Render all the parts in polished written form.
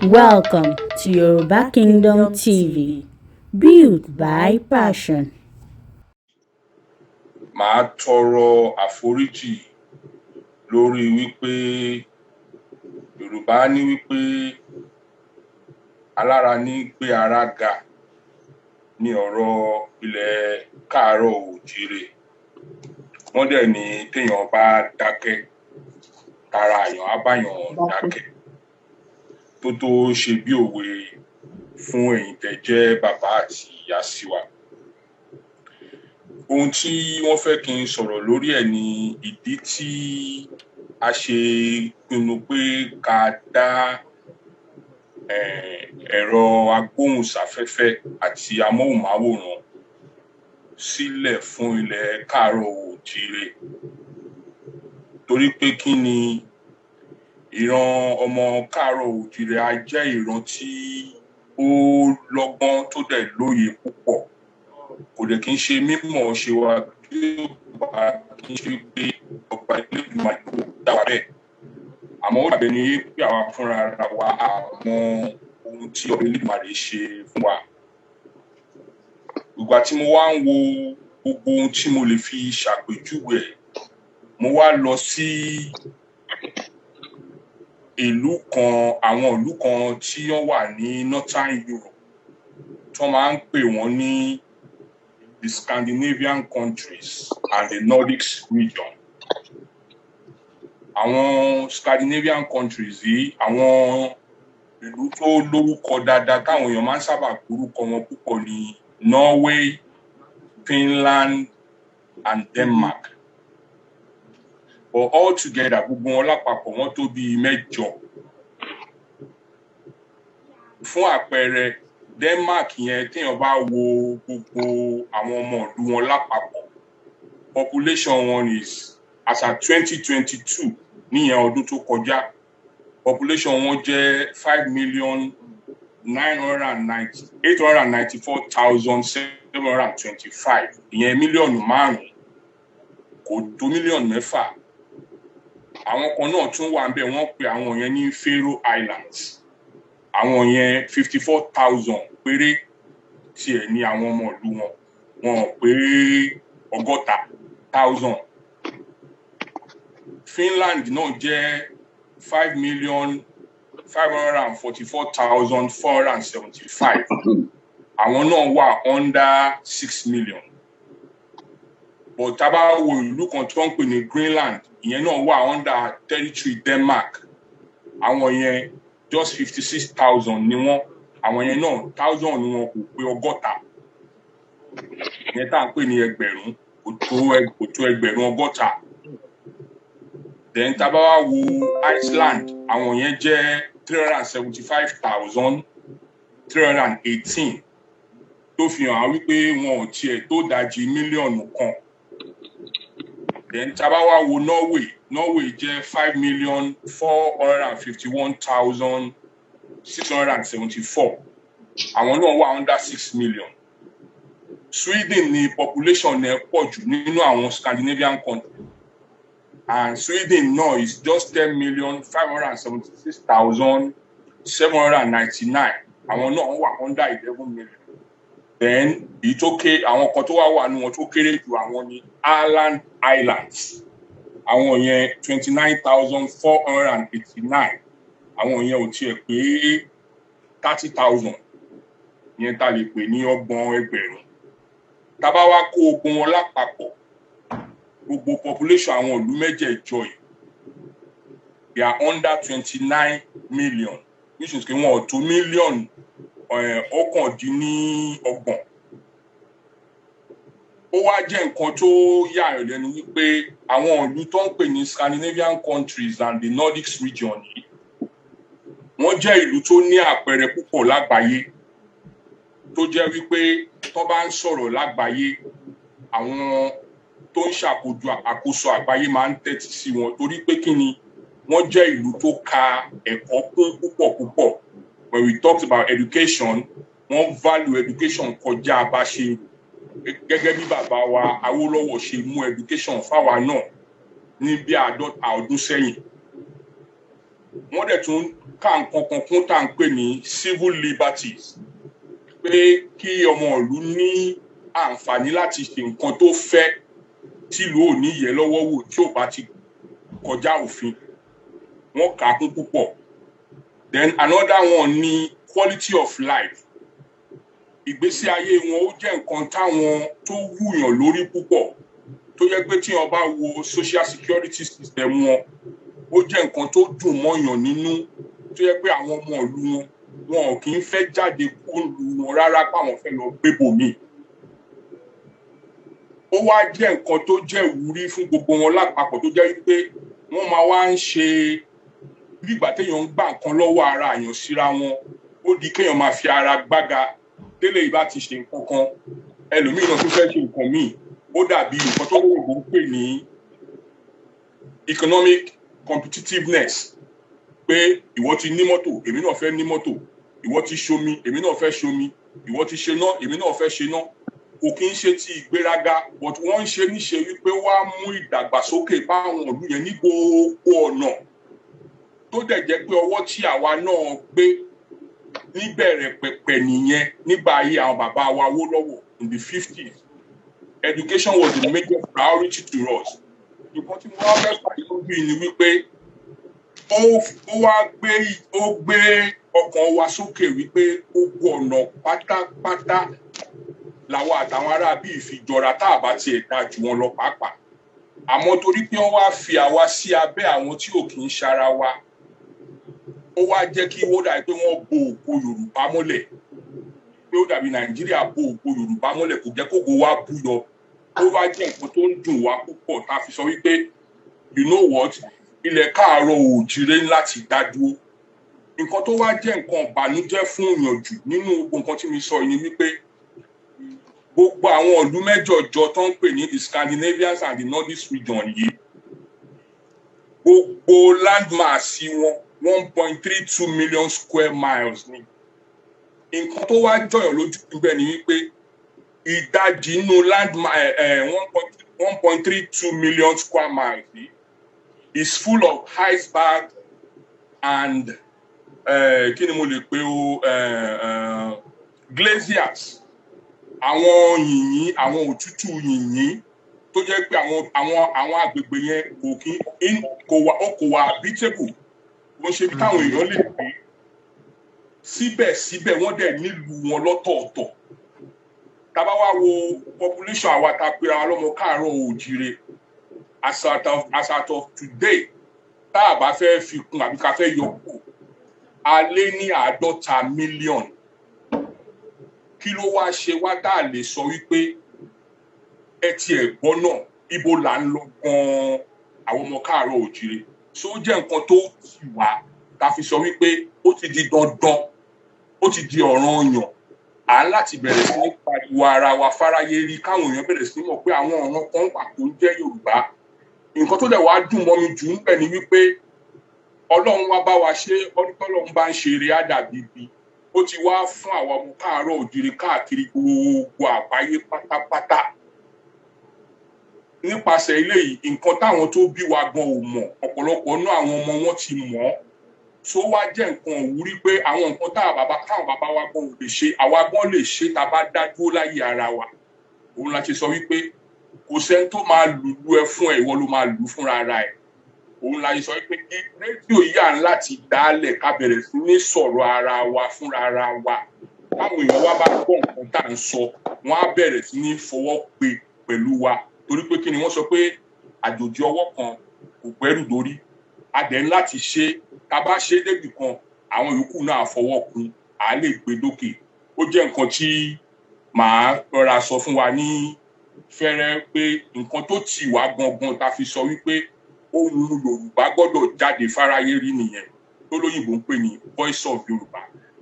Welcome to Yoruba Kingdom TV, built by passion. Màá tọrọ àforíjì lórí wípé Yorùbá ní wípé alára ní gbé ara ga ní ọ̀rọ̀ ilẹ̀ káàárọ̀ oòjíire. Wọ́n dẹ̀ ní téèyàn bá dákẹ́, tara èèyàn á báyàn dákẹ́. Tó tó ṣe bí òwe fún ẹ̀yin tẹ́ jẹ́ bàbá àti ìyá sí wa. Ohun tí wọ́n fẹ́ kí n sọ̀rọ̀ lórí ẹ̀ ni ìdí tí a ṣe pinnu pé ká dá ẹ̀rọ agbóhùnsáfẹ́fẹ́ àti amóhùnmáwòrán sílẹ̀ fún ilẹ̀ káàárọ̀ oòjíire. Torí pé kí ni, ìran ọmọ káàárọ̀ oòjíire a jẹ́ ìran tí ó lọ́gbọ́n, tó dẹ̀ lóye púpọ̀. Kò dẹ̀ kí ń ṣe mímọ̀ ṣe wa, bí ó bá kí ń ṣe pé ọba Elédùmarè ló dá wa bẹ́ẹ̀. Àmọ́ ó dàbí ẹni pé àwa fúnra ra wa a mọ ohun tí ọba Elédùmarè ṣe fún wa. Ìgbà tí mo wá ń wo gbogbo ohun tí mo lè fi ṣàpèjúwe ẹ̀, mo wá lọ sí ìlú kan, àwọn ìlú kan tí wọ́n wà ní Northern Europe, tí wọ́n máa ń pè wọ́n ní the Scandinavian countries and the Nordics region. Àwọn Scandinavian countries yìí, àwọn ìlú tó lórúkọ dáadáa táwọn èèyàn máa ń sábà gbórúkọ wọn púpọ̀ ní Norway, Finland and Denmark. But all together, gbogbo wọn lápapọ̀, wọ́n tó bíi mẹ́jọ. Fún àpẹẹrẹ, Denmark yẹn, téèyàn bá wo gbogbo àwọn ọmọ ìlú wọn lápapọ̀, population wọn is, as at 2022, níyẹn ọdún tó kọjá, population wọn jẹ́ 5 million nine hundred and ninety 894,725. Ìyẹn mílíọ̀nù 5, kò tó mílíọ̀nù 6. Àwọn kan náà tún wà níbẹ̀, wọ́n pe àwọn yẹn ní Faroe Islands. Àwọn yẹn, 54,000 péré tiẹ̀ ní àwọn ọmọ ìlú wọn, wọn ò pé 60,000. Finland náà jẹ́ 5,544,475. Àwọn náà wà under 6 million. But tá a bá wo ìlú kan tó ń pè ní Greenland, ìyẹn náà wà under territory Denmark, àwọn yẹn just 56,000 ni wọ́n. Àwọn yẹn náà, thousand ni wọn kò pé 60. Ìyẹn tá à ń pè ní ẹgbẹ̀rún, kò tó ẹgbẹ̀rún 60. Then tá a bá wá wo Iceland, àwọn yẹn jẹ́ 375,318, tó fi hàn á wípé wọn ò tiẹ̀ tó ìdajì mílíọ̀nù 1. Then tá a bá wá wo Norway, Norway jẹ́ 5,451,674. Àwọn náà wà under 6 million. Sweden ni population ẹ̀ pọ̀ jù nínú àwọn Scandinavian countries, and Sweden náà is just 10,576,799. Àwọn náà wà under 11 million. Then èyí tó ké, àwọn kan tó wá wà nínú wọn tó kéré jù, àwọn ní Ireland Islands. Àwọn yẹn, 29,489. Àwọn yẹn ò tiẹ̀ pé 30,000, yẹn tá lè pè ní 30 ẹgbẹ̀rún. Tá bá wá kó ogun wọn lápapọ̀, gbogbo population àwọn ìlú mẹ́jẹ̀ẹ̀jọ yìí, they are under 29 million, which is pé wọn ò tó mílíọ̀nù 29. Ó wá jẹ́ nǹkan tó yà ẹ́ lẹ́nu wípé àwọn ìlú tó ń pè ní Scandinavian countries and the Nordics region yìí, wọ́n jẹ́ ìlú tó ní àpẹẹrẹ púpọ̀ lágbàáyé, tó jẹ́ wípé tó bá ń sọ̀rọ̀ lágbàáyé, àwọn tó ń ṣàkóso àkóso àgbáyé máa ń tẹ́tí sí wọn. Torí pé kí ni, wọ́n jẹ́ ìlú tó ka ẹ̀kọ́ kún púpọ̀ púpọ̀. When we talk about education, wọ́n value education kọjá bá ṣe rò, gẹ́gẹ́ bí bàbá wa Awólọ́wọ̀ ṣe mú education fáwa náà ní bí 50 ọdún sẹ́yìn. Wọ́n dẹ̀ tún ká nǹkan kan kún tá à ń pè ní civil liberties, pé kí ọmọ ìlú ní àǹfààní láti ṣe nǹkan tó fẹ́ tìlú ò ní yẹ lọ́wọ́ wò tí ò bá ti kọjá òfin. Wọ́n kà á kún púpọ̀. Then another one ni quality of life. Ìgbésí ayé wọn, ó jẹ́ nǹkan táwọn tó wúyàn lórí púpọ̀, tó jẹ́ pé tí wọ́n bá wo social security system wọn, ó jẹ́ nǹkan tó dùn mọ́yàn nínú, tó jẹ́ pé àwọn ọmọ ìlú wọn, wọn ò kì í fẹ́ jáde kó lu wọn rárá páwọn fẹ́ lọ gbébòmíì. Ó wá jẹ́ nǹkan tó jẹ́ ìwúrí fún gbogbo wọn lápapọ̀, tó jẹ́ wípé wọ́n máa wá ń ṣe bí ìgbà téèyàn ń gbà nǹkan lọ́wọ́ ara èèyàn síra wọn. Ó di kéèyàn máa fi ara gbága. Tẹ́lẹ̀ ìbá ti ṣe nǹkan kan, ẹlòmíì náà tún fẹ́ ṣe nǹkan míì. Ó dàbí nǹkan tó lóyìnbó ń pè ní economic competitiveness, pé ìwọ ti ní mọ́tò, èmi náà fẹ́ ní mọ́tò. Ìwọ ti ṣomi, èmi náà fẹ́ ṣomi. Ìwọ ti ṣe ná, èmi náà fẹ́ ṣe ná. Kò kí ń ṣe ti ìgbéraga, but wọ́n ń ṣe níṣe wípé wá mú ìdàgbàsókè bá àwọn ìlú yẹn ní gbogbo ọ̀nà, tó dẹ̀ jẹ́ pé ọwọ́ tí àwa náà gbé níbẹ̀rẹ̀ pẹ̀pẹ̀ nìyẹn nígbà ayé àwọn bàbá wa Awólọ́wọ̀ in the 50s. Education was the major priority to us. Nǹkan tí mo wá fẹ́ fà lójú ni wípé ó wá gbé, ó gbé ọkàn wa sókè wípé gbogbo ọ̀nà pátápátá làwọn àtàwọn ará bíi fi jọra, tá a bá tiẹ̀ dáa jù wọn lọ pàápàá. Àmọ́ torí pé wọ́n wá fi àwa sí abẹ́ àwọn tí ò kì í ṣara wa, ó wá jẹ́ kí wọ́n dàbí pé wọ́n bo ògo Yorùbá mọ́lẹ̀, pé ó dàbí Nàìjíríà bo ògo Yorùbá mọ́lẹ̀, kò jẹ́ kógo wa búyọ. Ó wá jẹ́ nǹkan tó ń dùn wá púpọ̀, tá a fi sọ wípé, you know what, ilẹ̀ káàárọ̀ òjìrè láti dá dúró. Nǹkan tó wá jẹ́ nǹkan ìbànújẹ́ fún ìyànjú nínú gbogbo nǹkan tí mi sọ yìí ni wípé gbogbo àwọn ìlú mẹ́jọ̀jọ tó ń pè ní the Scandinavians and the Nordic region yìí, gbogbo landmass wọn, 1.32 million square miles ni. Nǹkan tó wá jọyọ̀ lójú níbẹ̀ ni wípé ìdajì nínú land, 1.32 million square miles yìí is full of iceberg and kí ni mo lè pè o, glaciers, àwọn yìnyín, àwọn òtútù yìnyín, tó jẹ́ pé àwọn agbègbè yẹn kò kí kò wà, ó kò wà habitable, kò ń ṣe bí táwọn èèyàn lè gbé. Síbẹ̀síbẹ̀, wọ́n dẹ̀ nílùú wọn lọ́tọ̀ọ̀tọ̀. Tá bá wá wo population àwa tá a pera wa lọ́mọ káàárọ̀ òjìrè as at of today, tá a bá fẹ́ fi kún àbí ká fẹ́ yọ kù, a lé ní 50 million. Kí ló wá ṣe wá tá a lè sọ wípé ẹ tiẹ̀ gbọ́ náà, ibo là ń lọ gan-an, àwọn ọmọ káàárọ̀ òjìrè? So ó jẹ́ nǹkan tó tì wá tá a fi sọ wípé ó ti di dandan, ó ti di ọ̀ranyàn, à ń láti bẹ̀rẹ̀ sí ní pariwo ara wa fáráyé rí, káwọn èèyàn bẹ̀rẹ̀ sí ní mọ̀ pé àwọn ọ̀ràn kan wà tó ń jẹ́ Yorùbá. Nǹkan tó dẹ̀ wá dùn mọ́ mi jù ń bẹ̀ ni wípé Ọlọ́run wá bá wa ṣe. Ọdún tọ́lọ́run bá ń ṣe eré àdàbí ibi, ó ti wá fún àwọn ọmọ káàárọ̀ òjìrè káàkiri gbogbo àgbáyé pátápátá. Nípasẹ̀ eléyìí, nǹkan táwọn tó bí wa gan ò mọ̀, ọ̀pọ̀lọpọ̀ nú àwọn ọmọ wọn ti mọ̀ ọ́. Tó wá jẹ́ nǹkan òwúrí pé àwọn nǹkan táwọn bàbá wa gan ò lè ṣe, àwa gan lè ṣe tá a bá dá dúró láyé ara wa. Òun la ṣe sọ wípé kò sẹ́ni tó máa lùlù ẹ fún ẹ, ìwọ ló máa lù ú fúnra ara ẹ. Òun la ṣe sọ wípé kí rédíò yìí, à ń láti dálẹ̀ ká bẹ̀rẹ̀ sí ní sọ̀rọ̀ ara wa fúnra ara wa. Táwọn èèyàn wa bá gbọ́ nǹkan tá à ń sọ, wọ́n á bẹ̀rẹ̀ sí ní fọwọ́ pe pẹ̀lú wa, torí pé kí ni wọ́n sọ pé àjòjì ọwọ́ kan kò gbẹ́rù dórí. A dẹ̀ ń láti ṣe. Tá a bá ṣe é débì kan, àwọn yòókù náà fọwọ́ kun, à lè gbé dókè. Ó jẹ́ nǹkan tí màá rọra sọ fún wa ní fẹ́rẹ́ pé nǹkan tó tì wá gangan tá a fi sọ wípé ohùn Yorùbá gbọ́dọ̀ jáde fáráyé rí nìyẹn, tó lóyìnbó ń pè ní Voice of Yorùbá.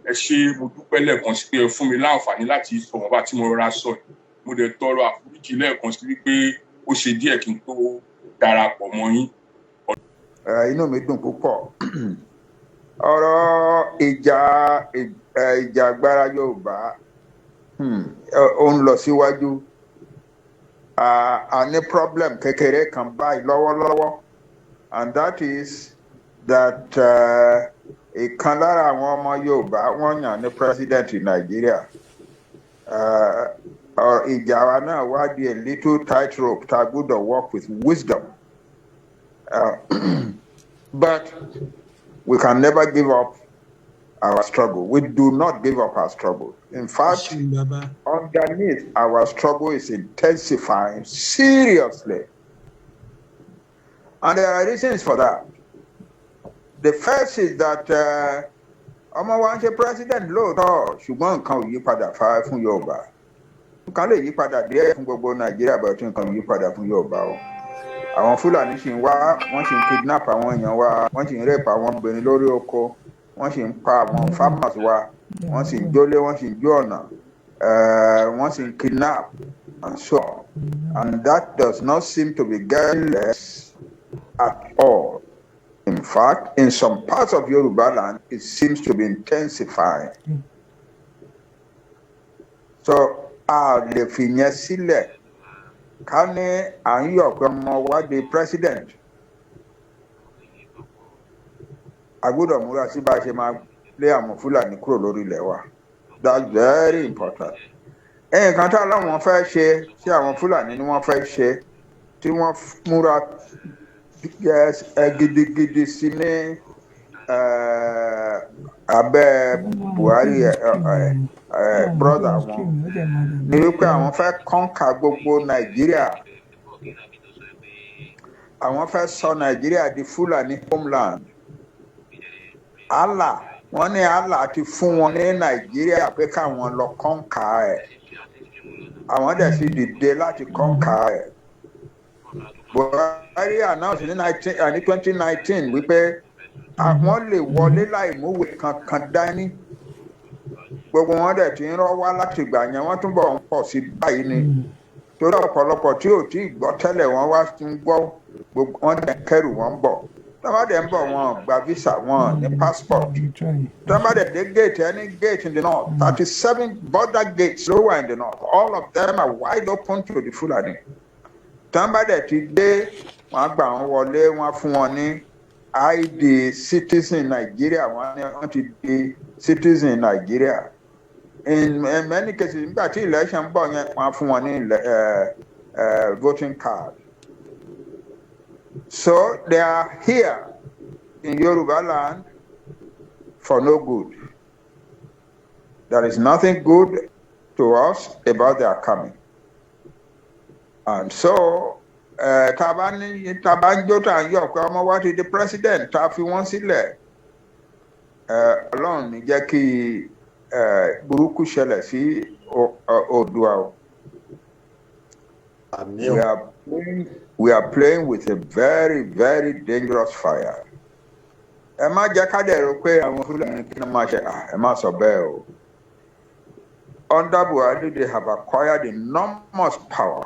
Ẹ ṣé, mo dúpẹ́ lẹ́ẹ̀kan sí pé ẹ fún mi láǹfààní láti sọ wọn bá tí mo rọra sọ yìí. Mo dẹ̀ tọrọ àforíjì lẹ́ẹ̀kan sí wípé ó ṣe díẹ̀ kí n tó darapọ̀ mọ́ yín. Inú mi dùn púpọ̀. Ọ̀rọ̀ ìjà agbára Yorùbá, ó ń lọ síwájú. A ní problem kékeré kan báyìí lọ́wọ́lọ́wọ́, and that is that ìkan lára àwọn ọmọ Yorùbá wọ́n yàn ní president Nàìjíríà. Ìjà wa náà wá di a little tightrope tá a gbọ́dọ̀ work with wisdom. But we can never give up our struggle. We do not give up our struggle. In fact, Ṣeun bàbá. Underneath, our struggle is intensifying seriously. And there are reasons for that. The first is that ọmọ wa ń ṣe president lóòótọ́, ṣùgbọ́n nǹkan ò yí padà fún Yorùbá. Nǹkan lè yí padà díẹ̀ fún gbogbo Nàìjíríà, but nǹkan ò yí padà fún Yorùbá o. Àwọn Fúlàní ṣì ń wá, wọ́n ṣì ń kidnap àwọn èèyàn wa, wọ́n sì ń rape àwọn obìnrin lórí oko, wọ́n sì ń pa àwọn farmers wa, wọ́n sì ń jólé, wọ́n sì ń jó ọ̀nà, wọ́n sì ń kidnap and so on. And that does not seem to be getting less at all. In fact, in some parts of Yoruba land, it seems to be intensifying. So, a lè fi yẹn sílẹ̀ ká ní à ń yọ̀ pé ọmọ wa di president. A gbọ́dọ̀ múra sí bá a ṣe máa lé àwọn Fúlàní kúrò lórí ilẹ̀ wa. That's very important. Nǹkan tá láwọn fẹ́ ṣe tí àwọn Fúlàní ni wọ́n fẹ́ ṣe tí wọ́n múra gidigidi sí ní abẹ́ Buhari, brother wọn, ni wípé àwọn fẹ́ conquer gbogbo Nàìjíríà. Àwọn fẹ́ sọ Nàìjíríà di Fúlàní homeland. Allah, wọ́n ní Allah ti fún wọn ní Nàìjíríà pé káwọn lọ conquer ẹ̀. Àwọn dẹ̀ sì dìde láti conquer ẹ̀. Buhari announce ní 2019 wípé àwọn lè wọlé láì múwèé kankan dání. Gbogbo wọn dẹ̀ ti ń rọ́ wá láti ìgbà yẹn, wọ́n túbọ̀ ń pọ̀ sí báyìí ni. Torí ọ̀pọ̀lọpọ̀ tí ò tí ì gbọ́ tẹ́lẹ̀, wọ́n wá ti ń gbọ́, gbogbo wọn dẹ̀ kẹ́rù wọn ń bọ̀. Tí wọ́n bá dẹ̀ ń bọ̀, wọn ò gba visa, wọn ò ní passport. Tí wọ́n bá dẹ̀ dé gate, any gate in the north, 37 border gates ló wà in the north. All of them are wide open to the Fulani. Tí wọ́n bá dẹ̀ ti dé, wọ́n á gbà wọ́n wọlé, wọ́n á fún wọn ní ID citizen Nigeria, wọ́n ní wọ́n ti di citizen Nigeria. In many cases, nígbà tí election ń bọ̀ yẹn, wọ́n á fún wọn ní voting card. So they are here in Yoruba land for no good. There is nothing good to us about their coming. And so, tá a bá ní tá a bá ń jó, tá a ń yọ̀ pé ọmọ wa ti di president, tá a fi wọ́n sílẹ̀, Ọlọ́run ní jẹ́ kí burúkú ṣẹlẹ̀ sí Oòduà o. Àmín o. We are playing with a very, very dangerous fire. Ẹ má jẹ́ ká dẹ̀ rò pé àwọn Fúlàní kí wọ́n máa ṣe. Ẹ má sọ bẹ́ẹ̀ o. Under Buhari, they have acquired enormous power.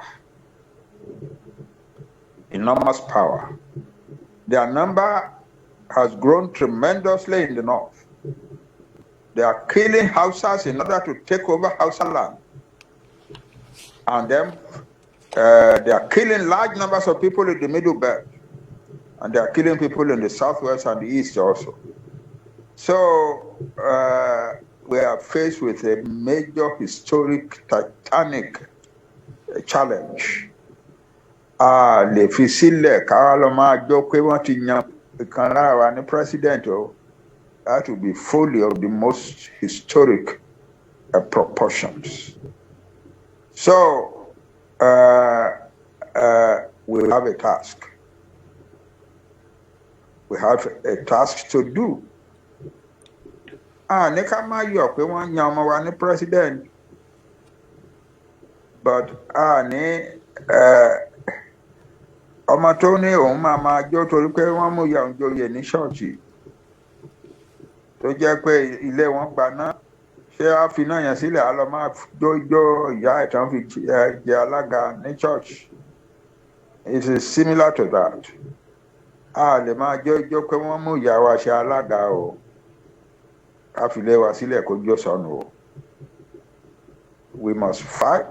Enormous power. Their number has grown tremendously in the north. They are killing Hausas in order to take over Hausa land. And then they are killing large numbers of people in the Middle Belt. And they are killing people in the southwest and the east also. So we are faced with a major historic titanic challenge. A lè fi sílẹ̀ ká wá lọ máa jó pé wọ́n ti yan ìkan lára wa ní president o. That will be folly of the most historic proportions. So we have a task. We have a task to do. A ní ká má yọ̀ pé wọ́n yan ọmọ wa ní president, but a ní ọmọ tó ní òun máa máa jó torí pé wọ́n mú ìyá òun joyè ní ṣọ́ọ̀ṣì, tó jẹ́ pé ilé wọn gbaná, ṣé á fi iná yẹn sílẹ̀, á lọ máa jó jó ìyá ẹ̀ tán fi jẹ alága ní church? It is similar to that. A lè máa jó jó pé wọ́n mú ìyá wa ṣe alága o, ká fi ilé wa sílẹ̀ kó jó sọnù o. We must fight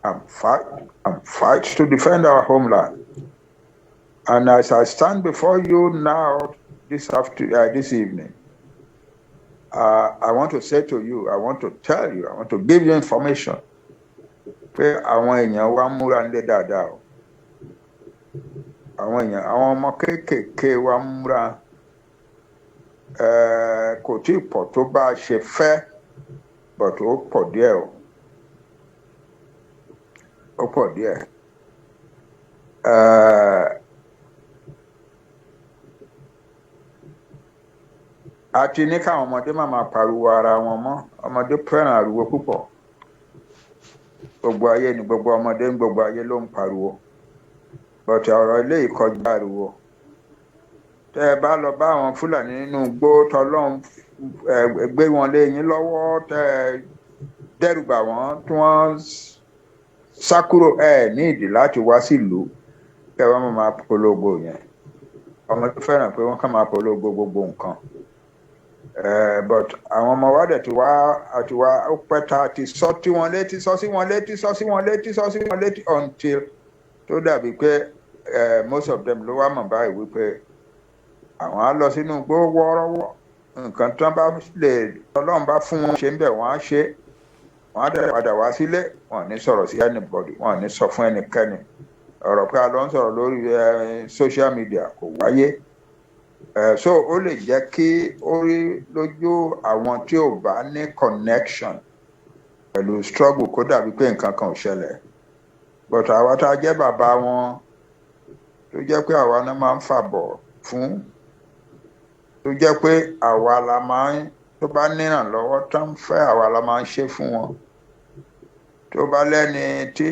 and fight and fight to defend our homeland. And as I stand before you now this evening, I want to say to you, I want to tell you, I want to give you information pé àwọn èèyàn wa ń múra nílé dáadáa o. Àwọn èèyàn, àwọn ọmọ kéékèèké wa ń múra. Kò tí ì pọ̀ tó bá a ṣe fẹ́, but ó pọ̀ díẹ̀ o, ó pọ̀ díẹ̀. A ti ní káwọn ọmọdé má máa pariwo ara wọn mọ́. Ọmọdé fẹ́ràn ariwo púpọ̀. Gbogbo ayé ni gbogbo ọmọdé ń, gbogbo ayé ló ń pariwo, but ọ̀rọ̀ eléyìí kọjá ariwo. Tẹ́ ẹ bá lọ bá àwọn Fúlàní nínú igbó, tọlọ́run ẹ gbé wọn lé yín lọ́wọ́, tẹ́ ẹ dẹ́rù bà wọ́n tí wọ́n sá kúrò, ẹ ní ìdí láti wá sílùú kẹ́ ẹ wá máa polongo yẹn. Ọmọdé fẹ́ràn pé wọ́n kàn máa polongo gbogbo nǹkan, but àwọn ọmọ wa dẹ̀ ti wá àti wá. Ó pẹ́ tá a ti sọ tí wọ́n létí, sọ sí wọn létí, sọ sí wọn létí, sọ sí wọn létí, until tó dàbí pé most of them ló wá mọ̀ báyìí wípé àwọn á lọ sínú igbó wọ́ọ́rọ́wọ́. Nǹkan tí wọ́n bá lè, Ọlọ́run bá fún wọn ṣe ń bẹ̀, wọ́n á ṣe, wọ́n á dẹ̀ padà wá sílé. Wọ́n ò ní sọ̀rọ̀ sí anybody, wọ́n ò ní sọ fún ẹnikẹ́ni. Ọ̀rọ̀ pé a lọ ń sọ̀rọ̀ lórí social media kò wáyé. So ó lè jẹ́ kí ó rí lójú àwọn tí ò bá ní connection pẹ̀lú struggle kó dàbí pé nǹkan kan ò ṣẹlẹ̀, but àwa tá a jẹ́ bàbá wọn, tó jẹ́ pé àwa náà máa ń fàbọ̀ fún, tó jẹ́ pé àwa la máa ń, tó bá nírànlọ́wọ́ tó ń fẹ́, àwa la máa ń ṣe fún wọn, tó bá lẹ́ni tí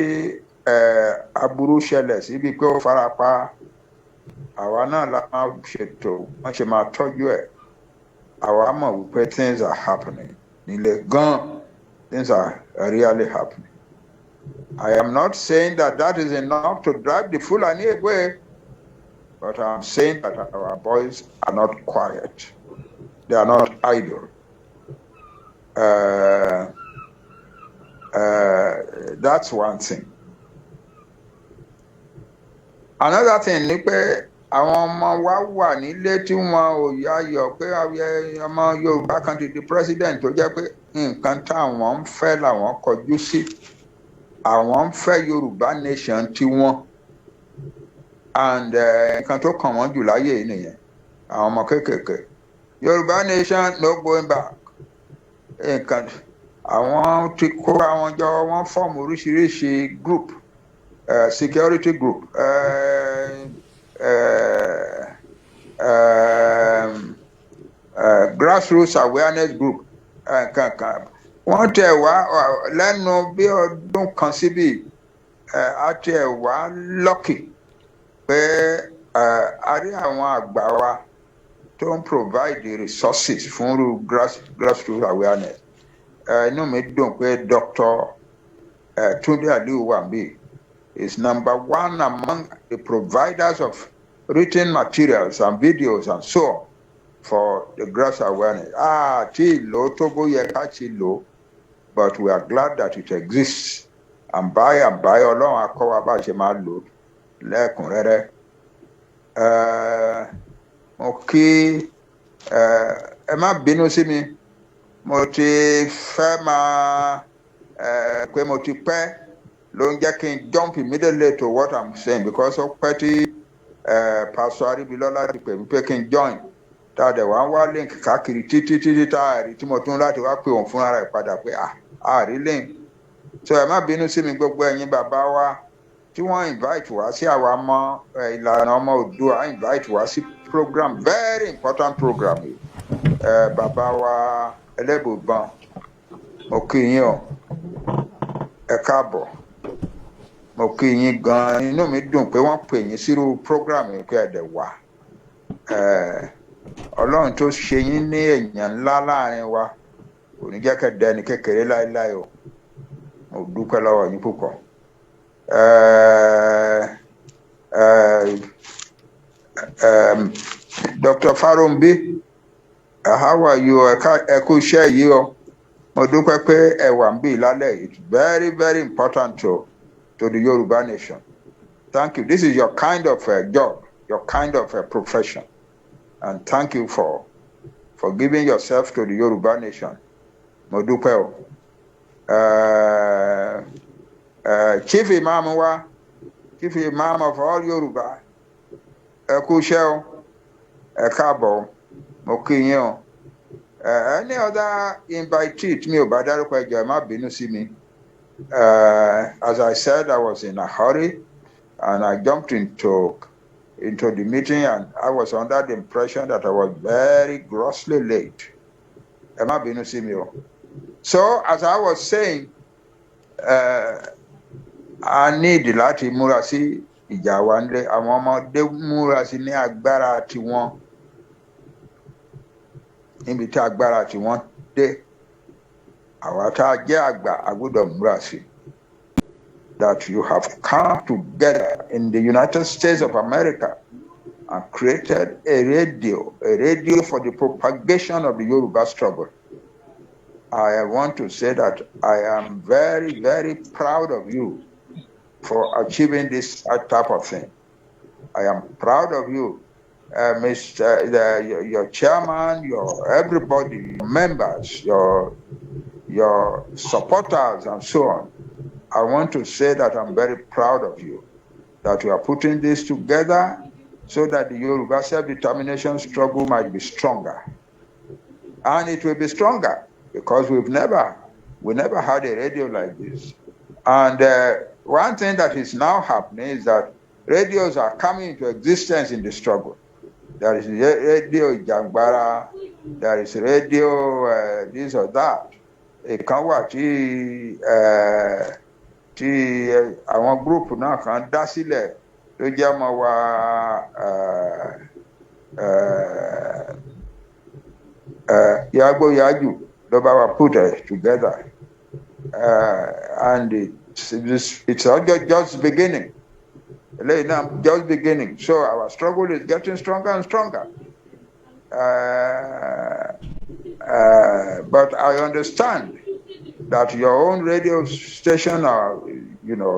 aburú ṣẹlẹ̀ síbi pé ó fara pa, àwa náà la máa ṣètò wọ́n ṣe máa tọ́jú ẹ̀. Àwa mọ̀ wípé things are happening nílé gan. Things are really happening. I am not saying that that is enough to drive the Fulani away, but I am saying that our boys are not quiet. They are not idle. That's one thing. Another thing ni pé àwọn ọmọ wa wà nílé tí wọn ò yáyọ pé ọmọ Yorùbá kan ti di president, tó jẹ́ pé nǹkan táwọn ń fẹ́ làwọn kọjú sí. Àwọn ń fẹ́ Yorùbá nation tiwọn, and nǹkan tó kàn wọ́n jù láyé yìí nìyẹn. Àwọn ọmọ kéékèèké, Yorùbá nation, no going back. Nǹkan àwọn ti kó àwọn jọ, wọ́n form oríṣiríṣi group, security group, grassroots awareness group kankan. Wọ́n tẹ̀ wá lẹ́nu bí ọdún kan síbí, a tẹ̀ wá lucky pé a rí àwọn àgbà wa tó ń provide the resources fún grassroots awareness. Inú mi dùn pé Dr. Tunde Aliyu wambi is number one among the providers of written materials and videos and so on for the grass awareness. Ah, tí ìlò tó bóyá ká ti lò, but we are glad that it exists. And by, Ọlọ́run á kọ́ wa bá a ṣe máa lò lẹ́kùnrẹ́rẹ́. Mo kí ẹ, má bínú sí mi, mo ti fẹ́ máa pé mo ti pẹ́ ló ń jẹ́ kí n jump immediately to what I'm saying, because ó pẹ́ tí Pastor Aribilọ́lá ti pè mí pé kí n join, tá a dẹ̀ wá ń wá link káàkiri títí títí tá a rí, tí mo tún láti wá pè òun fúnra rẹ̀ padà pé à á rí link. So ẹ má bínú sí mi, gbogbo ẹ̀yin bàbá wa tí wọ́n invite wá sí, àwa ọmọ ìlànà ọmọ Oòduà invite wá sí program, very important program yìí. Bàbá wa Ẹlẹ́bùbọn, mo kí yín o, ẹ káàbọ̀. Mo kí yín gan-an. Inú mi dùn pé wọ́n pè yín sírú program yìí, pé ẹ dẹ̀ wá. Ọlọ́run tó ṣe yín ní èèyàn ńlá láàrin wa kò ní jẹ́ kẹ́ dẹni kékeré láéláé o. Mo dúpẹ́ lọ́wọ́ yín púpọ̀. Dr. Farombi, how are you? Ẹ kú iṣẹ́ yìí o. Mo dúpẹ́ pé ẹ wà níbí lálẹ́. It's very, very important to the Yoruba nation. Thank you. This is your kind of job, your kind of profession. And thank you for giving yourself to the Yoruba nation. Mo dúpẹ́ o. Chief Imam wa, Chief Imam of all Yoruba, ẹ kú iṣẹ́ o, ẹ káàbọ̀ o, mo kí yín o. Any other invitee tí mi ò bá dárúkọ, ẹ jọ̀ọ́, ẹ má bínú sí mi. As I said, I was in a hurry and I jumped into the meeting and I was under the impression that I was very grossly late. Ẹ má bínú sí mi o. So as I was saying, a need láti múra sí ìjà wa nílé. Àwọn ọmọdé múra sí ní agbára tiwọn níbi tí agbára tiwọn dé. Àwa tá a jẹ́ àgbà, a gbọ́dọ̀ múra sí. That you have come together in the United States of America and created a radio for the propagation of the Yoruba struggle. I want to say that I am very, very proud of you for achieving this type of thing. I am proud of you, Mr. Your chairman, your everybody, your members, your supporters, and so on. I want to say that I'm very proud of you, that you are putting this together so that the Yoruba self-determination struggle might be stronger. And it will be stronger because we never had a radio like this. And one thing that is now happening is that radios are coming into existence in the struggle. There is radio Jangbara, there is radio this or that. Ìkan wà tí àwọn group náà kan dá sílẹ̀ tó jẹ́ ọmọ wa Yàgbóyàjù ló bá wa put it together, and it's all just beginning. Eléyìí náà just beginning, so our struggle is getting stronger and stronger. But I understand that your own radio station, or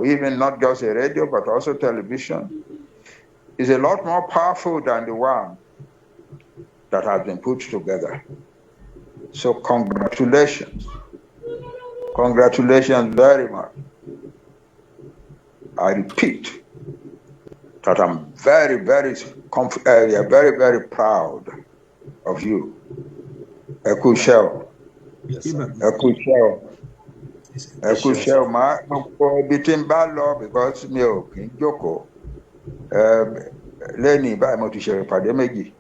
even not just a radio but also television, is a lot more powerful than the one that has been put together. So congratulations. Congratulations very much. I repeat that I'm very, very, very, very proud of you. Ẹ kú iṣẹ́ o. Yes, sir. Ẹ kú iṣẹ́ o. Ẹ kú iṣẹ́ o. Máa gbogbo ibi tí n bá lọ, because mi ò kì í jókòó. Lẹ́yìn báyìí, mo ti ṣe ìpàdé méjì.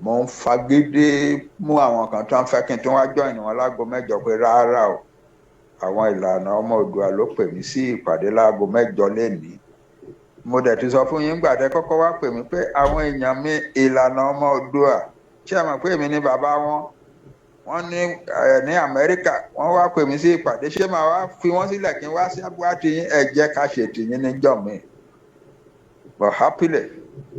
Mo ń fagídí mú àwọn kan tó ń fẹ́ kí n tún wá join wọn láago 8 pé rárá o, àwọn Ìlànà Ọmọ Oòduà ló pè mí sí ìpàdé láago 8 lénìí. Mo dẹ̀ ti sọ fún yín gbà tẹ́ kọ́kọ́ wá pè mí pé àwọn èèyàn mi, Ìlànà Ọmọ Oòduà, ṣé ẹ mọ̀ pé èmi ní bàbá wọn? Wọ́n ní ẹ ní Amẹ́ríkà, wọ́n wá pè mí sí ìpàdé, ṣé màá wá fi wọ́n sílẹ̀ kí n wá sí àbúrò tiyín? Ẹ jẹ́ ká ṣe tiyín níjọ́ mi. But happily,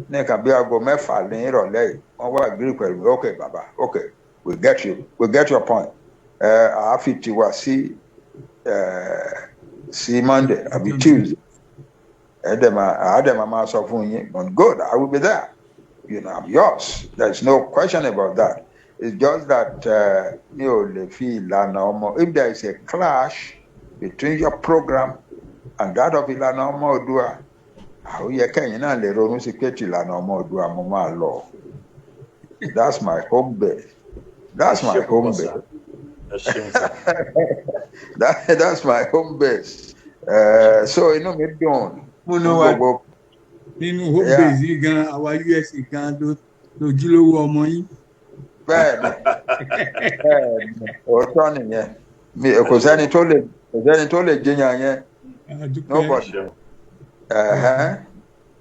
ní nǹkan bí aago 6 ní ìrọ̀lẹ́ yìí, wọ́n wá agree pẹ̀lú mi. "Okay, baba, okay, we get you, we get your point." Ẹ àáfi tiwa sí Monday àbí Tuesday. Ẹ dẹ̀ máa àá dẹ̀ máa sọ fún yín. But good, I will be there. I'm yours. There is no question about that. It's just that mi ò lè fi Ìlànà Ọmọ, if there is a clash between your program and that of Ìlànà Ọmọ Oòduà, àwọn yẹ kẹ́yìn náà lè ronú sí pé tí Ìlànà Ọmọ Oòduà mo máa lọ. That's my home base. That's my Ṣé home púpọ̀, sir. base. Ẹ ṣeun, sir. That's my home base. So inú mi dùn Múnú fún wa gbogbo nínú home base yìí gan, àwa USA gan ló lójúlówó ọmọ yín. Bẹ́ẹ̀ni, òótọ́ nìyẹn. Mi kò sẹ́ni tó lè jiyàn yẹn. A dúpẹ́. Nobody. Ẹ ṣeun. Ẹ̀hẹ́n.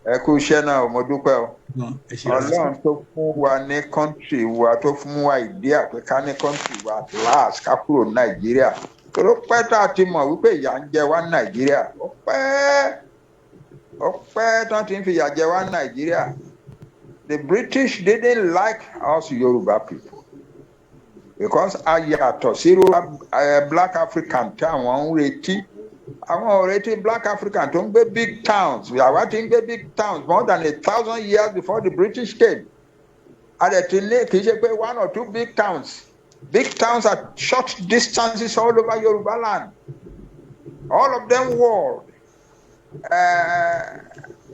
Ẹ kú iṣẹ́ náà o, mo dúpẹ́ o. Gan, ẹ ṣe. Ọlọ́run tó fún wa ní country wa, tó fún wa ìdí àpé ká ní country wa at last, ká kúrò ní Nàìjíríà, tó pẹ́ tá a ti mọ̀ wípé ìyà ń jẹ wá ní Nàìjíríà. Ó pẹ́, ó pẹ́ tán ti ń fi ìyà jẹ wá ní Nàìjíríà. The British didn't like us Yoruba people because a yàtọ̀ sírú black African tí àwọn ń retí. Àwọn ò retí black African tó ń gbé big towns. Àwa ti ń gbé big towns more than 1,000 years before the British came. A dẹ̀ ti ní, kì í ṣe pé one or two big towns, big towns at short distances all over Yorùbá land, all of them walled.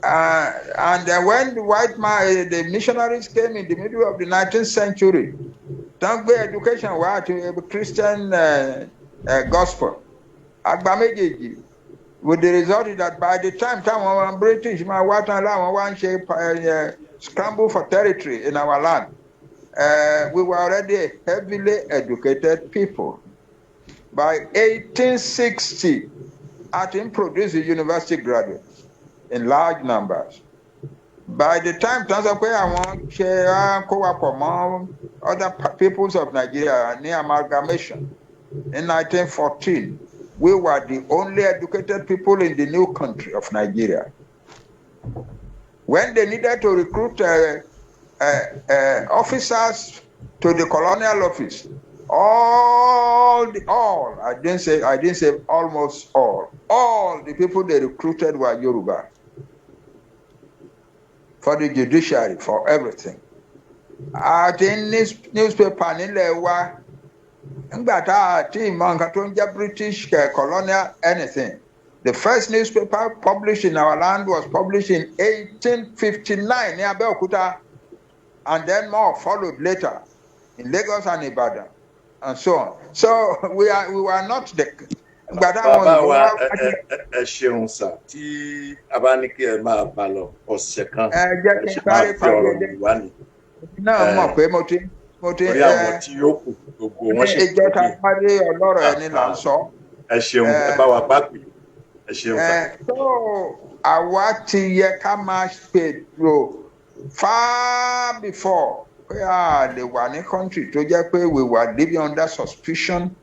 And then when the white man, the missionaries came in the middle of the 19th century, tán gbé education wá àti Christian gospel, àgbà méjèèjì, with the result that by the time táwọn British máa wá tán láwọn wá ń ṣe scramble for territory in our land, we were already a heavily educated people. By 1860, a ti ń produce university graduates in large numbers. By the time tán sọ pé àwọn ṣe á kó wa pọ̀ mọ́ other peoples of Nigeria ní amalgamation in 1914, we were the only educated people in the new country of Nigeria. When they needed to recruit officers to the colonial office, all, I didn't say almost all the people they recruited were Yoruba. For the judiciary, for everything. Àti newspaper nílẹ̀ wa nígbà tá a ti mọ nǹkan tó ń jẹ́ British colonial anything. The first newspaper published in our land was published in 1859 ní Abẹ́òkúta, and then more followed later in Lagos and Ibadan and so on. So we were not the ìgbà táwọn Bàbá òyìnbó wa, wá. Ẹ ṣeun sà. Tí a bá ní kí ẹ máa bá lọ ọ̀sẹ̀ kan, Ẹ jẹ́ ẹ kí n ṣe máa sáré fi parí ọ̀rọ̀ ilé yìí wá ni náà mọ̀ pé mo ti torí àwọn tí yóò kù gbogbo wọn ṣe ìjọ ta parí ọlọ́rọ̀ ẹni là ń sọ. Ẹ ṣeun, ẹ bá wa bá pè, ẹ ṣeun sà. Tó àwa ti yẹ ká máa ṣètò far before pé a lè wà ní country tó jẹ́ pé we were living under suspicion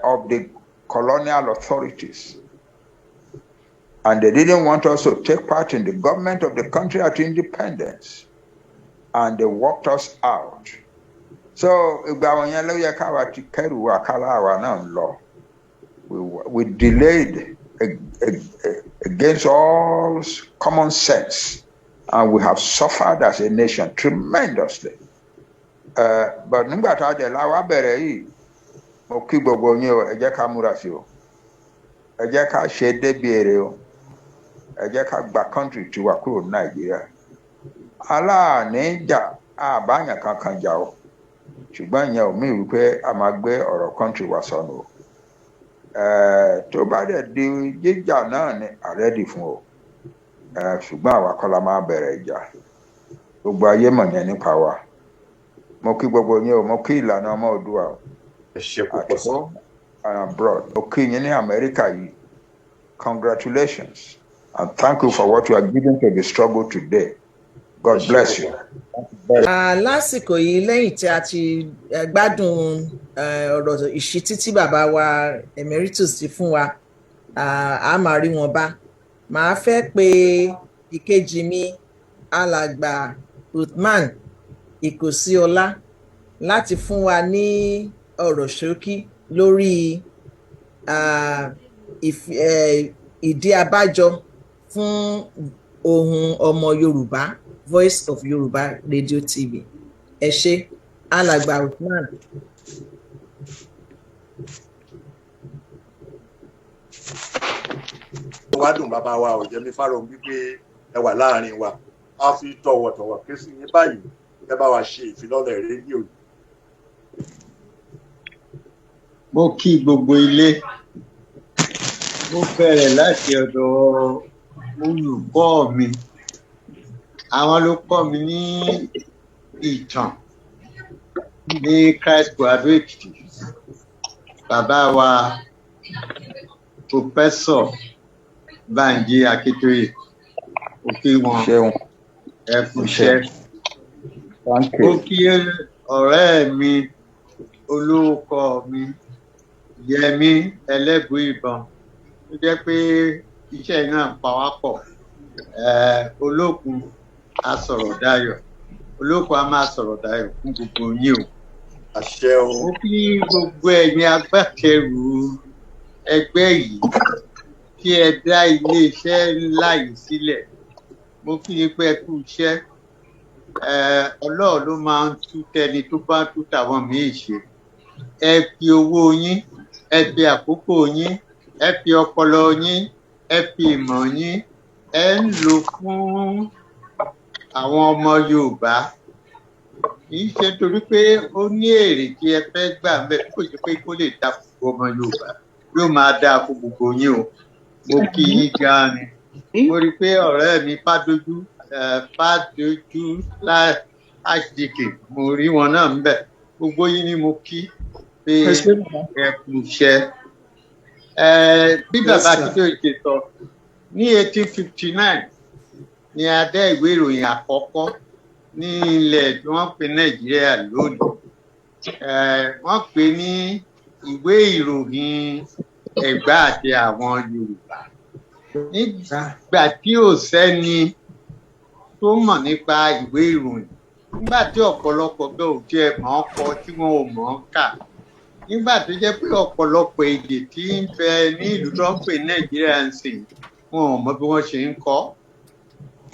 of the colonial authorities, and they didn't want us to take part in the government of the country at independence, and they walked us out. So ìgbà wọn yẹn ló yẹ káwa ti kẹrù wa kálá àwa náà ń lọ. We delayed against all common sense, and we have suffered as a nation tremendously. But nígbà tá a dẹ̀ la wá bẹ̀rẹ̀ yìí, mo kí gbogbo yín o. Ẹ jẹ́ ká múra sí o, ẹ jẹ́ ká ṣe débi èrè o, ẹ jẹ́ ká gba country tiwa kúrò ní Nàìjíríà. Aláàní jà àbáyàn kankan jà o, ṣùgbọ́n ìyẹn ò mí wípé a máa gbé ọ̀rọ̀ country wa sọnù o. Tó bá dẹ̀ di jíjà náà ni a ready fún o, ṣùgbọ́n àwa kọ́ la máa bẹ̀rẹ̀ ìjà. Gbogbo ayé mọ̀ yẹn nípa wa. Mo kí gbogbo yín o, mo kí Ìlànà Ọmọ Oòduà o. Ẹ ṣe At púpọ̀ sà. home and abroad. Mo kí yín ní Amẹ́ríkà yìí. Congratulations and thank you for what you are giving to the struggle today. God bless you. Lásìkò yìí, lẹ́yìn tí a ti gbádùn ọ̀rọ̀ ìṣítí tí bàbá wa emeritus ti fún wa, a máa rí wọn bá. Màá fẹ́ pe ìkejì mi, Alàgbà Uthman Ìkòsíọlá, láti fún wa ní ọ̀rọ̀ ṣókí lórí ìdí abájọ fún Ohùn Ọmọ Yorùbá, Voice of Yorùbá Radio TV. Ẹ ṣé, Alàgbà Uthman. Wá dùn, bàbá wa Ọ̀jẹ̀mí Fáròǹbí, wípé ẹ wà láàrin wa. A fi tọ̀wọ̀tọ̀wọ̀ ké sí yín báyìí, ẹ bá wa ṣe ìfilọ́lẹ̀ rédíò yìí. Mo kí gbogbo ilé. Mo bẹ̀rẹ̀ láti ọ̀dọ̀ olùkọ́ mi. Àwọn ló kọ́ mi ní ìtàn ní Christ School, Adó Èkìtì, bàbá wa Professor Bánjí Akíntóyè. Mo kí wọn. Ṣeun. Ẹ kú iṣẹ́. Thank Mo you. kí ọ̀rẹ́ mi, olórúkọ mi, Yẹmí Ẹlẹ́bùúìbọn, tó jẹ́ pé iṣẹ́ náà pa wá pọ̀. Olókun a sọ̀rọ̀ dayọ̀, olókun a máa sọ̀rọ̀ dayọ̀ fún gbogbo yín o. Àṣẹ o. Mo kí gbogbo ẹ̀yin agbátẹrù ẹgbẹ́ yìí kí ẹ dá iléeṣẹ́ ńlá yìí sílẹ̀. Mo kí yín pé ẹ kú iṣẹ́. Ọlọ́run ló máa ń tú tẹni tó bá tú tàwọn míì ṣe. Ẹ fi owó yín, ẹ fi àkókò yín, ẹ fi ọpọlọ yín, ẹ fi ìmọ̀ yín, ẹ ń lò fún àwọn ọmọ Yorùbá. Kì í ṣe torí pé ó ní èrè tí ẹ fẹ́ gbà ń bẹ̀, kò ṣe pé kó lè dá fún gbogbo ọmọ Yorùbá. Yóò máa dáa fún gbogbo yín o. Mo kí yín gan ni. Mo rí i pé ọ̀rẹ́ mi Fádójú, Fádójú HDK, mo rí wọn náà ń bẹ̀. Gbogbo yín ni mo kí pé ẹ kú iṣẹ́. Bí bàbá Akíntóyè ṣe sọ, ní 1859 ni a dá ìwé ìròyìn àkọ́kọ́ ní ilẹ̀ tí wọ́n pè Nàìjíríà lónìí. Wọ́n pè ní ìwé ìròyìn Ẹ̀gbá àti àwọn Yorùbá. Nígbà tí ò sẹ́ni tó mọ̀ nípa ìwé ìròyìn, nígbà tí ọ̀pọ̀lọpọ̀ gan ò tiẹ̀ mọ̀ ọ́n kọ, tí wọn ò mọ̀ ọ́n kà, nígbà tó jẹ́ pé ọ̀pọ̀lọpọ̀ èdè tí ń bẹ ní ìlú tó ń pè Nàìjíríà ń sìn, wọn ò mọ bí wọ́n ṣe ń kọ,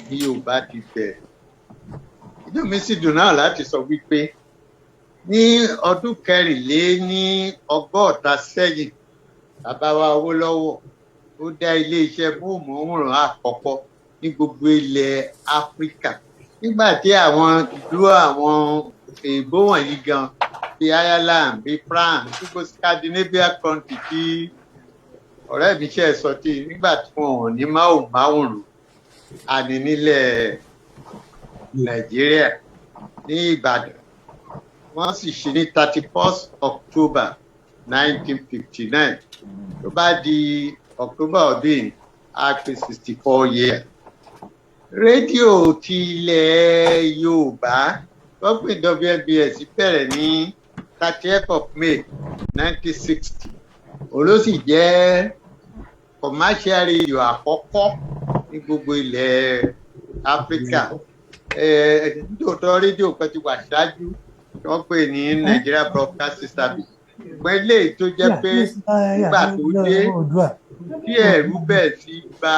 bí Yorùbá ti bẹ̀rẹ̀. Inú mi sì dùn náà láti sọ wípé ní ọdún 164 sẹ́yìn, bàbá wa Awólọ́wọ̀ ó dá iléeṣẹ́ móhùnmáwòrán àkọ́kọ́ ní gbogbo ilẹ̀ Áfíríkà. Nígbà tí àwọn ìlú àwọn èèbó wọ̀nyí gan, bíi Ireland, bíi France, gbogbo Scandinavia country tí ọ̀rẹ́ mi ṣe sọ, tí nígbà tí wọn ò ní móhùnmáwòrán, àní nílẹ̀ Nàìjíríà ní Ìbàdàn, wọ́n sì ṣe ní 31st October 1959. Tó bá di October ọdún yìí, á pé 64 years. Rédíò ti ilẹ̀ Yorùbá wọ́n pè WNBS bẹ̀rẹ̀ ní 30th of May 1960. Òun ló sì jẹ́ commercial radio àkọ́kọ́ ní gbogbo ilẹ̀ Áfíríkà. Nítòótọ́, rédíò kan ti wà ṣáájú tí wọ́n pè ní Nigeria Broadcasting Service, ṣùgbọ́n eléyìí tó jẹ́ pé nígbà tó dé tí ẹ̀rú bẹ̀ sí bà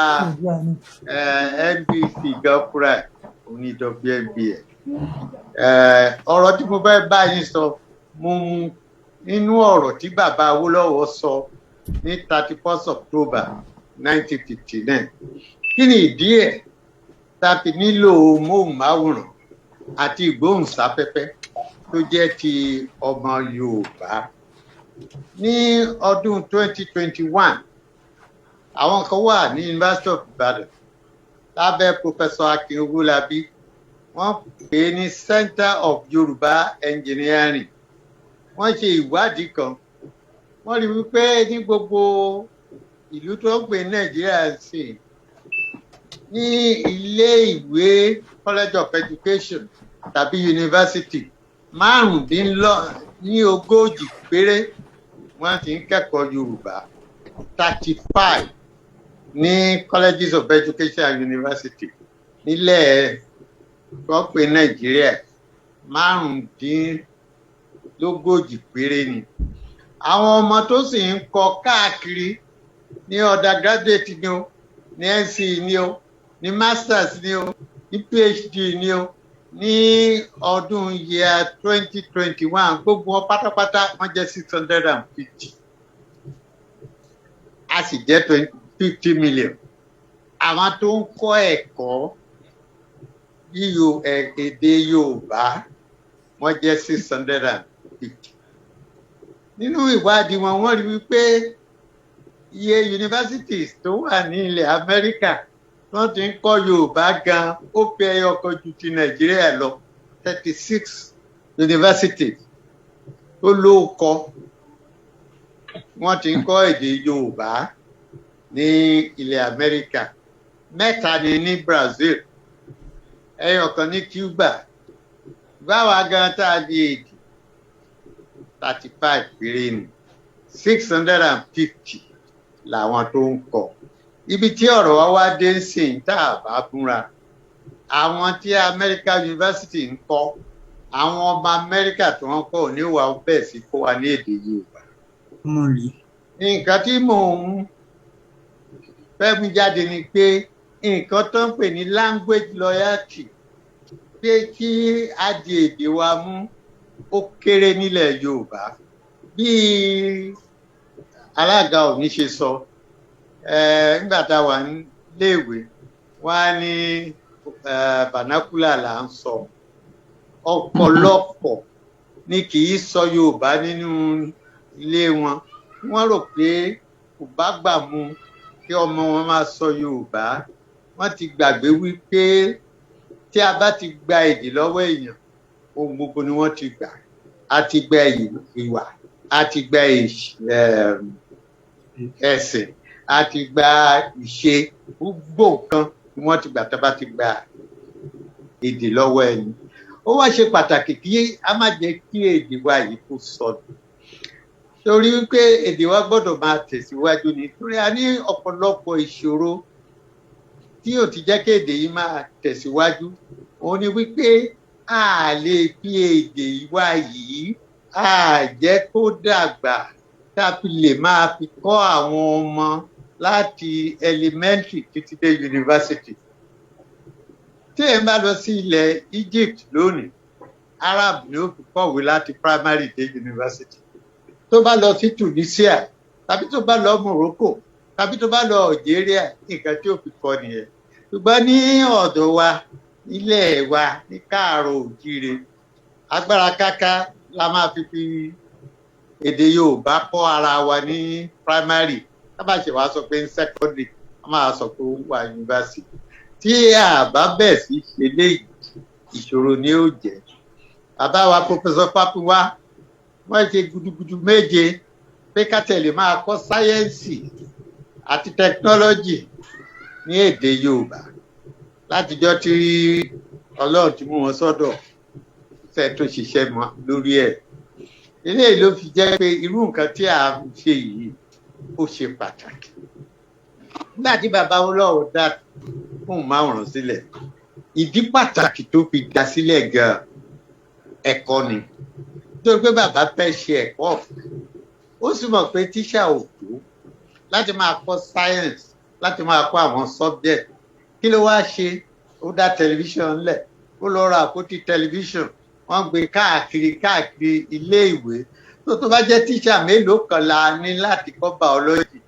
NBC gan fúnra ẹ̀, òun ní WNBS. Ọ̀rọ̀ tí mo fẹ́ bá yín sọ, mo mú nínú ọ̀rọ̀ tí bàbá Awólọ́wọ̀ sọ ní 31st October 1959. Kí ni ìdí ẹ̀ tá a fi nílò móhùnmáwòrán àti ìgbóhùnsáfẹ́fẹ́ tó jẹ́ ti ọmọ Yorùbá? Ní ọdún 2021, àwọn kan wà ní University of Ibadan lábẹ́ Professor Akin Owólabí, wọ́n pè é ní Center of Yorùbá Engineering. Wọ́n ṣe ìwádìí kan, wọ́n rí wípé ní gbogbo ìlú tó ń pè ní Nàìjíríà sí, ní ilé ìwé College of Education tàbí university 35 péré wọ́n ti ń kẹ́kọ̀ọ́ Yorùbá, 35 ní colleges of education and university nílẹ̀ tó ń pè Nàìjíríà, 35 péré ni. Àwọn ọmọ tó sì ń kọ káàkiri ní undergraduate ni o, ní NCE ni o, ní masters ni o, ní PhD ni o, ní ọdún year 2021, gbogbo wọn pátápátá wọ́n jẹ́ 650, a sì jẹ́ 50 million. Àwọn tó ń kọ́ ẹ̀kọ́ yíyo èdè Yorùbá, wọ́n jẹ́ 650. Nínú ìwádìí wọn, wọ́n rí wípé iye universities tó wà ní ilẹ̀ Amẹ́ríkà wọ́n ti ń kọ́ Yorùbá gan, ó fi ẹyọ kan ju ti Nàìjíríà lọ. 36 universities tó lóókọ wọ́n ti ń kọ́ èdè Yorùbá ní ilẹ̀ Amẹ́ríkà, mẹ́ta ni ní Brazil, ẹyọ kan ní Cuba. Báwa gan tá a di èdè, 35 péré ni, 650 làwọn tó ń kọ́. Ibi tí ọ̀rọ̀ wa wá dé ń sìn, tá a bá búra, àwọn tí America University ń kọ́, àwọn ọmọ Amẹ́ríkà tó ń kọ́ òní wà bẹ́ẹ̀ sí kó wa ní èdè Yorùbá. Nǹkan tí mò ń fẹ́ mú jáde ni pé nǹkan tó ń pè ní language loyalty Pé kí á di èdè wa mú, ó kéré nílẹ̀ Yorùbá. Bí alága òní ṣe sọ, nígbà tá a wà níléèwé, wọ́n á ní vernacular là ń sọ. Ọ̀pọ̀lọpọ̀ ni kì í sọ Yorùbá nínú ilé wọn. Wọ́n rò pé kò bá gbà mu kí ọmọ wọn máa sọ Yorùbá. Wọ́n ti gbàgbé wípé tí a bá ti gba èdè lọ́wọ́ èèyàn, ohun gbogbo ni wọ́n ti gbà. A ti gba ìwà, a ti gba ẹ̀sìn, a ti gba ìṣe, gbogbo nǹkan ni wọ́n ti gbà tá a bá ti gba èdè lọ́wọ́ ẹni. Ó wá ṣe pàtàkì kí a má jẹ́ kí èdè wa yìí kó sọnù, torí wípé èdè wa gbọ́dọ̀ máa tẹ̀síwájú ni, torí a ní ọ̀pọ̀lọpọ̀ ìṣòro tí ò ti jẹ́ kí èdè yìí máa tẹ̀síwájú. Òun ni wípé a lè fi èdè wa yìí, a jẹ́ kó dàgbà tá a fi lè máa fi kọ́ àwọn ọmọ láti elementary títí dé university. Tí ẹ bá lọ sí ilẹ̀ Egypt lónìí, Arab ni ó fi kọ̀wé láti primary dé university. Tó bá lọ sí Tunisia, tàbí tó bá lọ Morocco, tàbí tó bá lọ Algeria, nǹkan tí ó fi kọ́ nìyẹn. Ṣùgbọ́n ní ọ̀dọ̀ wa, nílẹ̀ wa ní káàárọ̀ òjíire, agbára káká la máa fi èdè Yorùbá kọ́ ara wa ní primary. Tá bá ṣe wá sọ pé ní secondary, a máa sọ pé ó wà university. Tí a bá bẹ̀ sí ṣe léyìí, ìṣòro ni ó jẹ́. Bàbá wa, Professor Fáfúnwá, wọ́n ṣe gudugudu méje pé ká tẹ̀lé máa kọ́ sáyẹ́ǹsì àti tẹkinọ́lọ́jì ní èdè Yorùbá. Látijọ́ tí Ọlọ́run ti mú wọn sọ́dọ̀, fẹ́ tó ṣiṣẹ́ mọ́ lórí ẹ̀. Eléyìí ló fi jẹ́ pé irú nǹkan tí a ń ṣe yìí, ó ṣe pàtàkì. Nígbà tí bàbá Awólọ́wọ̀ dá móhùnmáwòrán sílẹ̀, ìdí pàtàkì tó fi dá sílẹ̀ gan, ẹ̀kọ́ ni, nítorí pé bàbá fẹ́ ṣe ẹ̀kọ́ ọ̀fẹ́. Ó sì mọ̀ pé tíṣà ò tó láti máa kọ́ science, láti máa kọ́ àwọn subject. Kí ló wá ṣe? Ó dá tẹlifíṣàn lẹ̀, ó lọ ra àpótí tẹlifíṣàn, wọ́n gbé káàkiri káàkiri ilé ìwé. Tó bá jẹ́ tíṣà mélòó kan la ní láti kọ́ biology,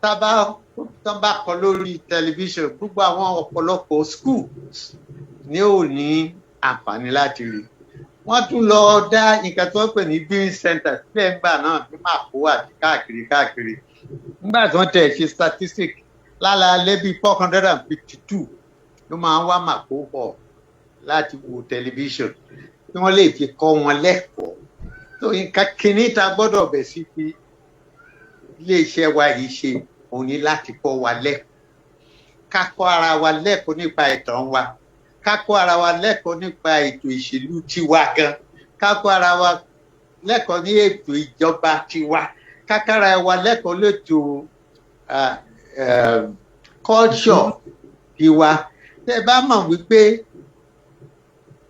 tá bá tó bá kọ lórí tẹlifíṣàn, gbogbo àwọn ọ̀pọ̀lọpọ̀ schools ní ò ní àǹfààní láti rí. Wọ́n tún lọ dá nǹkan tó ń pè ní viewing center sílẹ̀ ńgbà náà ní Màkó àti káàkiri káàkiri. Nígbà tí wọ́n tẹ̀ ṣe statistic, lálaalẹ́, bíi 452 ló máa ń wá Màkó hall láti wo tẹlifíṣàn tí wọ́n lè fi kọ́ wọn lẹ́kọ̀ọ́. Tó nǹkan kínní ta gbọ́dọ̀ bẹ̀ sí fi iléeṣẹ́ wa yìí ṣe, òun ni láti kọ́ wa lẹ́kọ̀ọ́, ká kọ́ ara wa lẹ́kọ̀ọ́ nípa ìtàn wa, ká kọ́ ara wa lẹ́kọ̀ọ́ nípa ètò ìṣèlú tiwa gan, ká kọ́ ara wa lẹ́kọ̀ọ́ ní ètò ìjọba tiwa, ká kọ́ ara wa lẹ́kọ̀ọ́ lẹ́tò culture tiwa. Tẹ́ bá mọ̀ wípé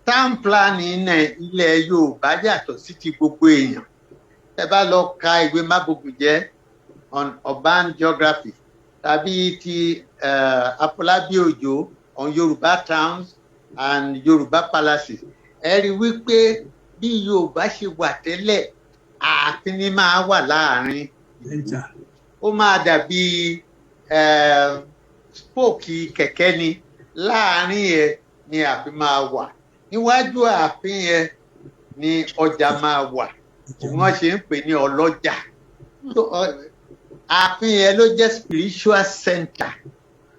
town planning ilẹ̀ Yorùbá yàtọ̀ sí ti gbogbo èèyàn, tẹ́ bá lọ ka ìwé Mábògùnjẹ́ on urban geography tàbí ti Afọlábí Òjó on Yorùbá towns and Yorùbá palaces, ẹ rí wípé bí Yorùbá ṣe wà tẹ́lẹ̀, ààfin ni máa wà láàrin ìlú. Ó máa dàbí spoke kẹ̀kẹ́ ni. Láàrin ẹ̀ ni ààfin máa wà, níwájú ààfin yẹn ni ọjà máa wà, wọ́n ṣe ń pè ní ọlọ́jà. Ààfin yẹn ló jẹ́ spiritual center,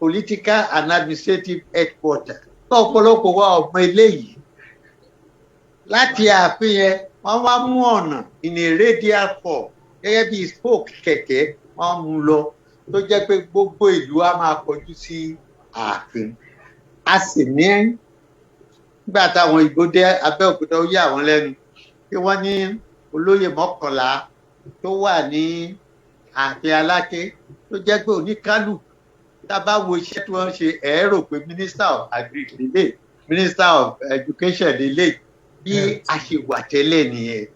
political and administrative headquarter. Ọ̀pọ̀lọpọ̀ wa ọmọ eléyìí. Láti ààfin yẹn, wọ́n wá mú ọ̀nà in a radial form gẹ́gẹ́ bí spoke kẹ̀kẹ́, wọ́n mú lọ tó jẹ́ pé gbogbo ìlú á máa kọjú sí ààfin. A sì ní nígbà táwọn ìgbó dé Abẹ́òkúta, ó yà wọ́n lẹ́nu kí wọ́n ní olóyè 11 tó wà ní ààfin Aláké, tó jẹ́ pé oníkálùkù, tá a bá wo iṣẹ́ tí wọ́n ṣe, ẹ̀ rò pé minister of agric lélẹ̀, minister of education lélẹ̀. Bí a ṣe wà tẹ́lẹ̀ nìyẹn.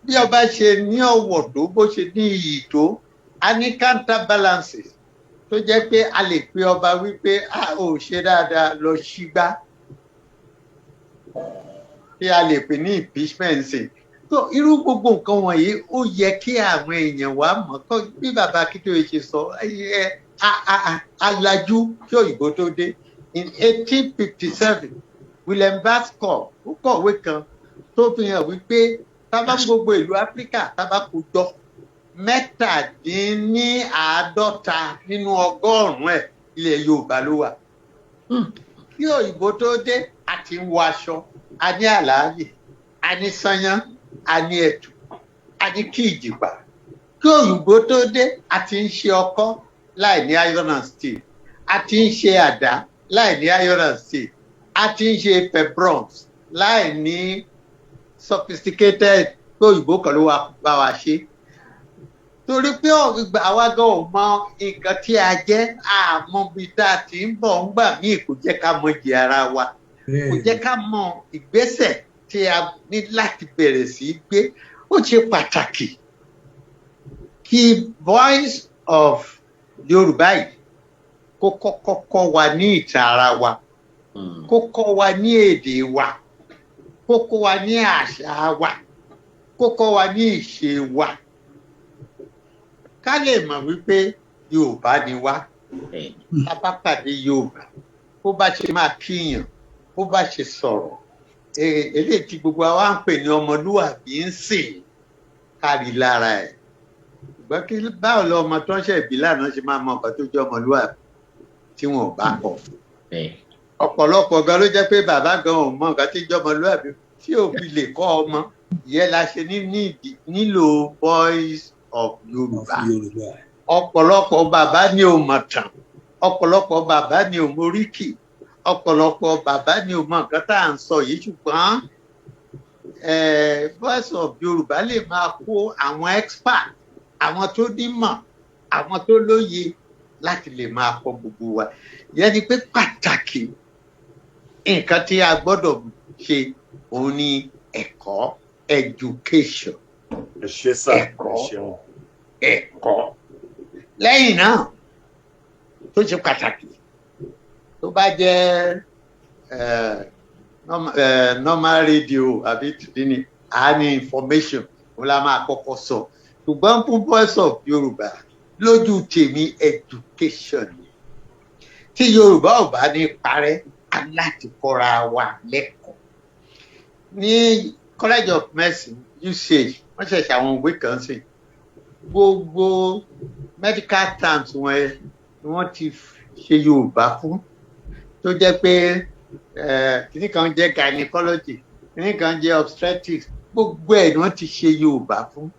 Bí ọba ṣe ní ọ̀wọ̀ tó, bó ṣe ní iyì tó, a ní counter balances tó jẹ́ pé a lè pe ọba wípé a ò ṣe dáadáa, lọ sígbá. Tí a lè pè ní impeachment sí. Tó irú gbogbo nǹkan wọ̀nyí, ó yẹ kí àwọn èèyàn wa mọ̀ kọ́ bí bàbá Akíntóyè ṣe sọ ẹ alájú kí òyìnbó tó dé. In 1857, William Bascom ó kọ̀wé kan tó fi hàn wípé tábà gbogbo ìlú Áfíríkà tábà kó jọ, 47 nínú ọgọ́rùn-ún ẹ̀, ilẹ̀ Yorùbá ló wà. Kí òyìnbó tó dé, a ti ń wọ aṣọ, a ní àlàálì, a ní sányán, a ní ẹ̀tù, a ní kí ìjìpá. Kí òyìnbó tó dé, a ti ń ṣe ọkọ́ láì ní iron and steel, a ti ń ṣe àdá láì ní iron and steel, a ti ń ṣe Ifẹ̀ bronze láì ní sophisticated pé òyìnbó kan ló wá bá wa ṣe, torí pé àwa gan ò mọ nǹkan tí a jẹ́, àmọ́ ibi tá a ti ń bọ̀. Ń gbà míì, kò jẹ́ ká mọ jì ara wa, kò jẹ́ ká mọ ìgbésẹ̀ tí a ní láti bẹ̀rẹ̀ sí í gbé. Ó ṣe pàtàkì kí Voice of Yorùbá yìí kó kọ́kọ́ kọ́ wa ní ìtàn ara wa, kó kọ́ wa ní èdè wa, kó kọ́ wa ní àṣà wa, kó kọ́ wa ní ìṣe wa, ká lè mọ̀ wípé Yorùbá ni wá. Tá bá pàdé Yorùbá, bó bá ṣe máa kíyàn, bó bá ṣe sọ̀rọ̀, eléyìí tí gbogbo wa ń pè ní ọmọlúwàbí ń sìn kárí lára ẹ̀. Ṣùgbọ́n kí báwo lọ ọmọ tó ń ṣe ìbí lánàá ṣe máa mọ nǹkan tó jẹ́ ọmọlúwàbí tí wọn ò bá kọ́? Ọ̀pọ̀lọpọ̀ gan ló jẹ́ pé bàbá gan ò mọ nǹkan tí jẹ́ ọmọlúwàbí tí òbí lè kọ́ ọmọ. Ìyẹn la ṣe nílò Voice of Yorùbá. Ọ̀pọ̀lọpọ̀ bàbá ni ò mọ̀ tàn, ọ̀pọ̀lọpọ̀ bàbá ni ò móríkì, ọ̀pọ̀lọpọ̀ bàbá ni ò mọ nǹkan tá à ń sọ yìí. Ṣùgbọ́n Voice of Yorùbá lè máa kó àwọn expert, àwọn tó nímọ̀, àwọn tó lóye láti lè máa kọ́ gbogbo wa. Ìyẹn ni pé pàtàkì nǹkan tí a gbọ́dọ̀ ṣe òun ni ẹ̀kọ́, education. Ẹ ṣé sà, ẹ Ẹ̀kọ́. ṣeun. Ẹ̀kọ́. Lẹ́yìn náà, tó ṣe pàtàkì, tó bá jẹ́ normal radio àbí tìdí a ní information, òun la máa kọ́kọ́ sọ. Ṣùgbọ́n fún Voice of Yorùbá, lójú tèmi, education ni. Tí Yorùbá ò bá ní parẹ́, a láti kọ́ra wa lẹ́kọ̀ọ́. Ní College of Medicine, UCH, wọ́n ṣẹ̀ṣẹ̀ àwọn ìwé kan sí gbogbo medical terms wọn ni wọ́n ti ṣe Yorùbá fún, tó jẹ́ pé kìnnì kan jẹ́ gynecology, kìnnì kan jẹ́ obstetrics, gbogbo ẹ̀ ni wọ́n ti ṣe Yorùbá fún.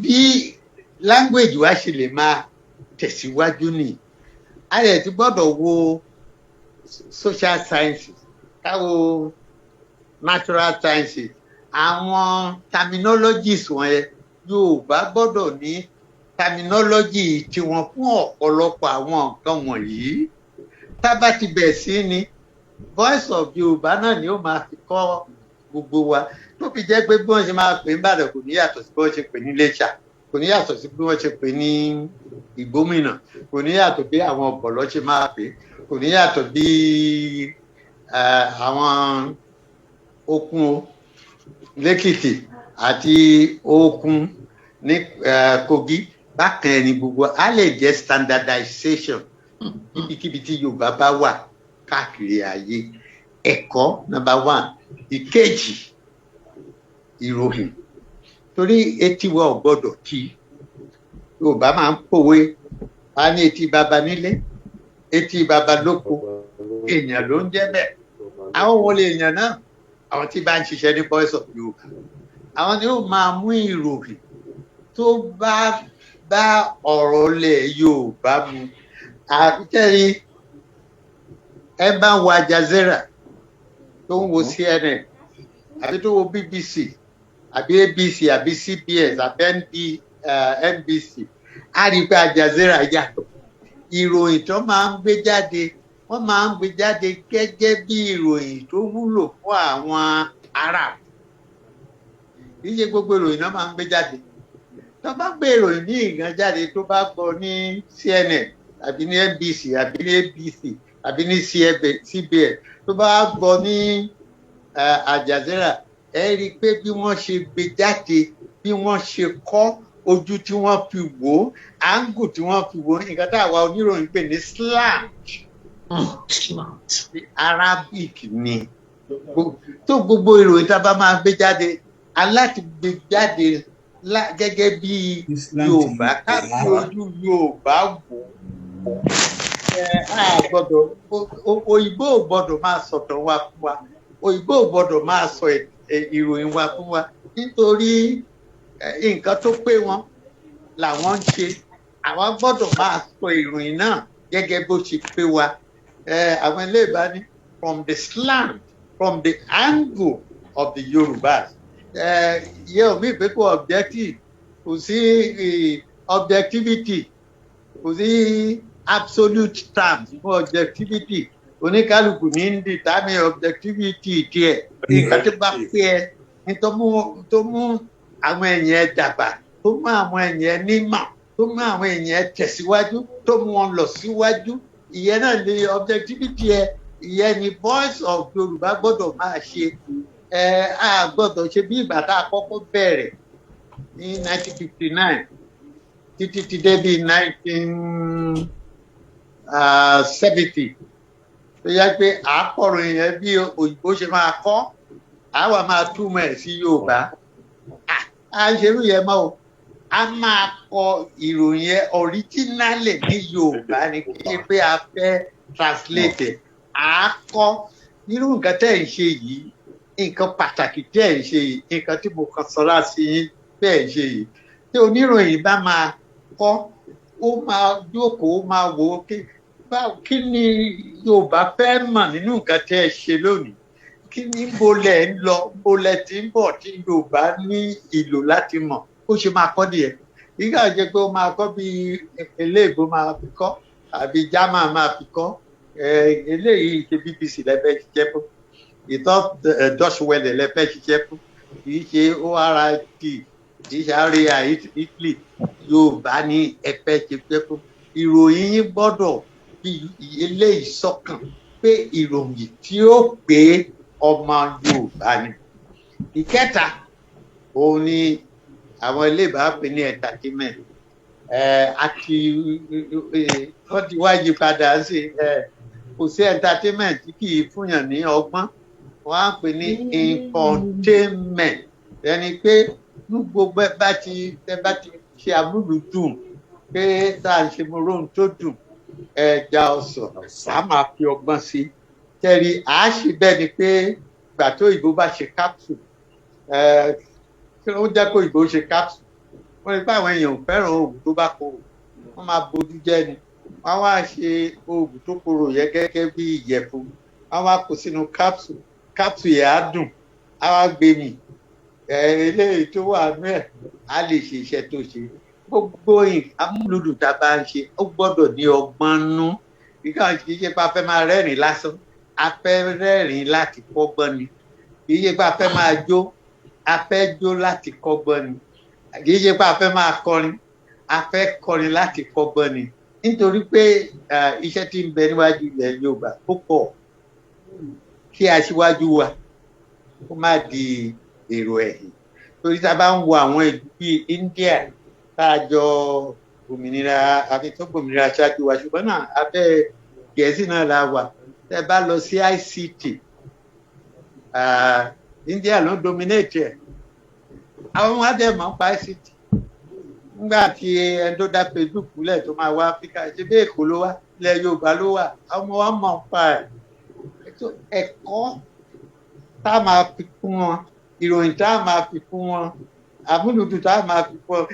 Bí language wa ṣe lè máa tẹ̀síwájú nìyí. A lè ti gbọ́dọ̀ wo social sciences, ká wo natural sciences, àwọn terminologies wọ̀nyẹn. Yorùbá gbọ́dọ̀ ní terminology tiwọn fún ọ̀pọ̀lọpọ̀ àwọn nǹkan wọ̀nyí. Tá bá ti bẹ̀ sí ni Voice of Yorùbá náà ni ó máa fi kọ́ gbogbo wa, tó fi jẹ́ pé bí wọ́n ṣe máa pè ní Ìbàdàn kò ní yàtọ̀ sí bí wọ́n ṣe pè ní Iléṣà, kò ní yàtọ̀ sí bí wọ́n ṣe pè ní Ìgbómìnà, kò ní yàtọ̀ bí àwọn Ọ̀pọ̀lọ́ ṣe máa pè, kò ní yàtọ̀ bí àwọn Okun o lẹ́kìtì àti Okun ní Kogi. Bákan ẹni gbogbo á lè jẹ́ standardization níbikíbi tí Yorùbá bá wà káàkiri ayé. Ẹ̀kọ́ number one. Ìkejì, ìròyìn, torí etí wa ò gbọ́dọ̀ tí. Yorùbá máa ń pòwe, a ní etí baba nílé, etí baba lóko, èèyàn ló ń jẹ́ bẹ́ẹ̀. Àwọn wo lè èèyàn náà? Àwọn tí bá ń ṣiṣẹ́ ní Voice of Yorùbá, àwọn ni ó máa mú ìròyìn tó bá bá ọ̀rọ̀ lẹ̀ Yorùbá mu. Àbítẹ́rí ẹ bá ń wo Al Jazeera, tó ń wo CNN, àbí tó wo BBC, àbí ABC, àbí CBS, àbí NBC, á rí i pé Al Jazeera yàtọ̀. Ìròyìn tó máa ń gbé jáde, wọ́n máa ń gbé jáde gẹ́gẹ́ bí ìròyìn tó wúlò fún àwọn Arab. Kì í ṣe gbogbo ìròyìn náà máa ń gbé jáde. Tó bá gbé ìròyìn ní ìgàn jáde, tó bá gbọ́ ní CNN àbí ní NBC àbí ní ABC àbí ní CBS, tó bá gbọ́ ní Al Jazeera, ẹ rí i pé bí wọ́n ṣe gbé jáde, bí wọ́n ṣe kọ́, ojú tí wọ́n fi wò ó, angle tí wọ́n fi wò ó, nǹkan tá àwa oníròyìn pè ní slant. Arabic ni tó gbogbo ìròyìn tá a bá máa gbé jáde, aláti gbé jáde gẹ́gẹ́ bí Yorùbá, ká fi ojú Yorùbá wò ó. A gbọ́dọ̀, òyìnbó ò gbọ́dọ̀ máa sọ̀tọ̀ wa fún wa, òyìnbó ò gbọ́dọ̀ máa sọ ìròyìn wa fún wa, nítorí nǹkan tó pé wọn làwọn ń ṣe. Àwa gbọ́dọ̀ máa sọ ìròyìn náà gẹ́gẹ́ bó ṣe pé wa. Àwọn ilé ìbáni from the slant, from the angle of the Yorùbás. Yẹ omi pé kò objective, kò sí objectivity, kò sí absolute terms fún objectivity. Oníkálukú ní ń determine objectivity tiẹ̀. Nǹkan tó bá pé ẹ ní tó mú àwọn èèyàn ẹ dàgbà, tó mú àwọn èèyàn ẹ nímọ̀, tó mú àwọn èèyàn ẹ tẹ̀síwájú, tó mú wọn lọ síwájú, ìyẹn náà ní objectivity ẹ. Ìyẹn ni Voice of Yorùbá gbọ́dọ̀ máa ṣe. Ẹ á gbọ́dọ̀ ṣe bí ìgbà tá a kọ́kọ́ bẹ̀rẹ̀ ní 1959 títí ti dé bí 1970, tó yẹ pé àákọ̀ròyìn yẹn bí òyìnbó ṣe máa kọ́, àwa máa túmọ̀ ẹ̀ sí Yorùbá. À ń ṣerú yẹn mọ́ o. A máa kọ ìròyìn yẹn originally ní Yorùbá ni, kí ṣe pé a fẹ́ translate ẹ̀. À á kọ́ irú nǹkan tẹ́ ẹ̀ ń ṣe yìí, nǹkan pàtàkì tẹ́ ẹ̀ ń ṣe yìí, nǹkan tí mo kàn sọ láti yín tẹ́ ẹ̀ ń ṣe yìí. Tí oníròyìn bá máa kọ́, ó máa jókòó, ó máa wò ó kí ni Yorùbá fẹ́ mọ̀ nínú nǹkan tẹ́ ẹ ṣe lónìí, kí ni bolẹ̀ ń lọ, bolẹ̀ tí ń bọ̀ tí Yorùbá ní ìlò láti mọ̀, ó ṣe máa kọ́ nìyẹn. Nígbà jẹ́ pé ó máa kọ́ bí eléèbó máa fi kọ́ àbí German máa fi kọ́. Eléyìí ṣe BBC lẹ́fẹ̀ẹ́ ṣiṣẹ́ fún, ìtọ́ Deutsche Welle lẹ́fẹ̀ẹ́ ṣiṣẹ́ fún, kì í ṣe ORT, kì í ṣe àríyá Italy. Yorùbá ní ẹ̀fẹ́ ṣiṣẹ́ fún. Ìròyìn yín gbọ́dọ̀ fi eléyìí sọ́kàn pé ìròyìn tí ó pé ọmọ Yorùbá ni. Ìkẹta òun ni àwọn ilé ìbá pè ní entertainment. Àti wọ́n ti wá yí padà sí, kò sí entertainment tí kì í fúnyàn ní ọgbọ́n, wọ́n á pè ní infotainment. Ẹni pé ní gbogbo ẹ bá ti ṣe amúlùdùn, pé tá à ń ṣe morohun tó dùn, ẹja ọsàn, a máa fi ọgbọ́n sí. Tẹ́rí à á ṣe bẹ́ẹ̀ ni pé ìgbà tó òyìnbó bá ṣe capsule, kí ló ń jẹ́ kó òyìnbó ṣe capsule? Wọ́n rí pé àwọn èèyàn ò fẹ́ràn oògùn tó bá korò, wọ́n máa bójú jẹ́ ni. Wọ́n wá ṣe oògùn tó korò yẹn gẹ́gẹ́ bí ìyẹ̀fun, wọ́n wá kó sínú capsule. Capsule yẹn á dùn, á wá gbé mì. Eléyìí tó wà nú ẹ̀ á lè ṣe iṣẹ́ tó ṣe. Gbogbo amúlùdùn tá a bá ń ṣe, ó gbọ́dọ̀ ní ọgbọ́n nú. Kíkà kì í ṣe pé a fẹ́ máa rẹ́rìn lásán, a fẹ́ rẹ́rìn láti kọ́gbọ́n ni. Kì í ṣe pé a fẹ́ máa jó, a fẹ́ jó láti kọ́gbọ́n ni. Kì í ṣe pé a fẹ́ máa kọrin, a fẹ́ kọrin láti kọ́gbọ́n ni. Nítorí pé iṣẹ́ tí ń bẹ níwájú ilẹ̀ Yorùbá ó pọ̀, kí aṣíwájú wa kó má di èrò ẹ̀yìn. Torí tá a bá ń wo àwọn ìlú bíi India tá a jọ òmìnira àfi tó gbòmìnira ṣáájú wa, ṣùgbọ́n náà abẹ́ Gẹ̀ẹ́sì náà la wà. Tẹ́ bá lọ sí ICT, India ló ń dominate ẹ̀. Àwọn wọn á dẹ̀ mọ̀ pa ICT. Nígbà tí ẹni tó dá Facebook lẹ̀ tó máa wá Áfíríkà, ṣe bí Èkó ló wá, ilẹ̀ Yorùbá ló wà, àwọn ọmọ wa mọ̀ pa ẹ̀. Ẹ̀kọ́ tá a máa fi kún wọn, ìròyìn tá a máa fi kún wọn, àmúlùdùn tá a máa fi kún wọn,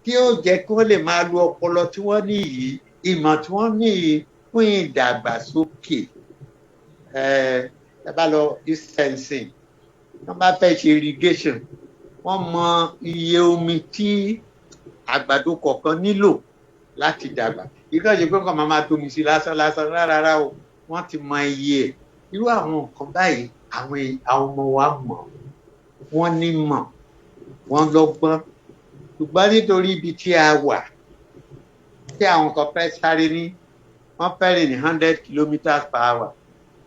tí ó jẹ́ kí wọ́n lè máa lo ọpọlọ tí wọ́n ní yìí, ìmọ̀ tí wọ́n ní yìí fún ìdàgbàsókè. Ẹ bá lọ distancing, wọ́n bá fẹ́ ṣe irrigation, wọ́n mọ iye omi tí àgbàdo kọ̀ọ̀kan nílò láti dàgbà. Ìkànnì ṣe pé kàn máa tómi sí lásán lásán rárá o, wọ́n ti mọ iye ẹ̀. Irú àwọn nǹkan báyìí àwọn ọmọ wa mọ̀, wọ́n ní mọ̀, wọ́n lọ́gbọ́n. Ṣùgbọ́n nítorí ibi tí a wà, tí àwọn kan fẹ́ sáré ní, wọ́n fẹ́ rìn ní 100 kilometers per hour.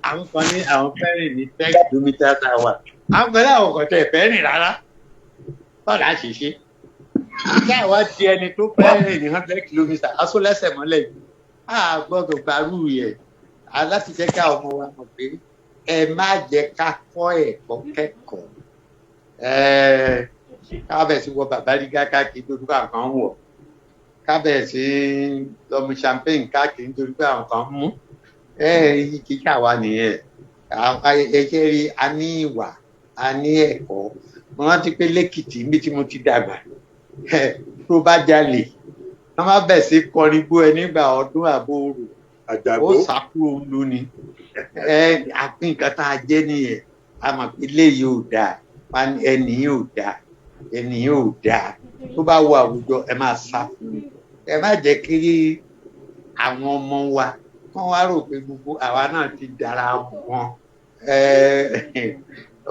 Àwọn kan ní àwọn fẹ́ rìn ní 10 kilometres hour, àwọn kan ní àwọn kan tẹ̀ fẹ́ rìn rárá. Báwo la ṣe ṣe kí àwa di ẹni tó fẹ́ rìn ní 100 kilometres aṣọ lẹ́sẹ̀ mọ́lẹ̀ yìí? A gbọ́dọ̀ gbàrú yẹ láti jẹ́ ká ọmọ wa mọ̀ pé ẹ má jẹ́ ká kọ́ ẹ̀kọ́ kẹ́kọ̀ọ́ ká bẹ̀ sí wọ bàbá rígá káàkiri nítorí pé àwọn kan ń wọ̀, ká bẹ̀ sí lọ mu champagne káàkiri nítorí pé àwọn kan ń mú. Kì í ṣàwa nìyẹn. Ẹ ṣe rí, a ní ìwà, a ní ẹ̀kọ́. Mo rántí pé lẹ́kìtì níbi tí mo ti dàgbà, tó bá jalè, wọ́n má bẹ̀ sí kọrin gbó ẹ nígbà ọdún àbóòrò, Àjàgbó. Ó sàkúrò lu ni. Ẹ àpín nǹkan tá a jẹ́ nìyẹn. A mọ̀ pé eléyìí ò dáa, ẹnì yìí ò dáa, ẹnì yìí ò dáa. Tó bá wọ àwùjọ, ẹ máa sá fún un. Ẹ má jẹ́ kí àwọn ọmọ wa kán wá rò pé gbogbo àwa náà ti dára wọn.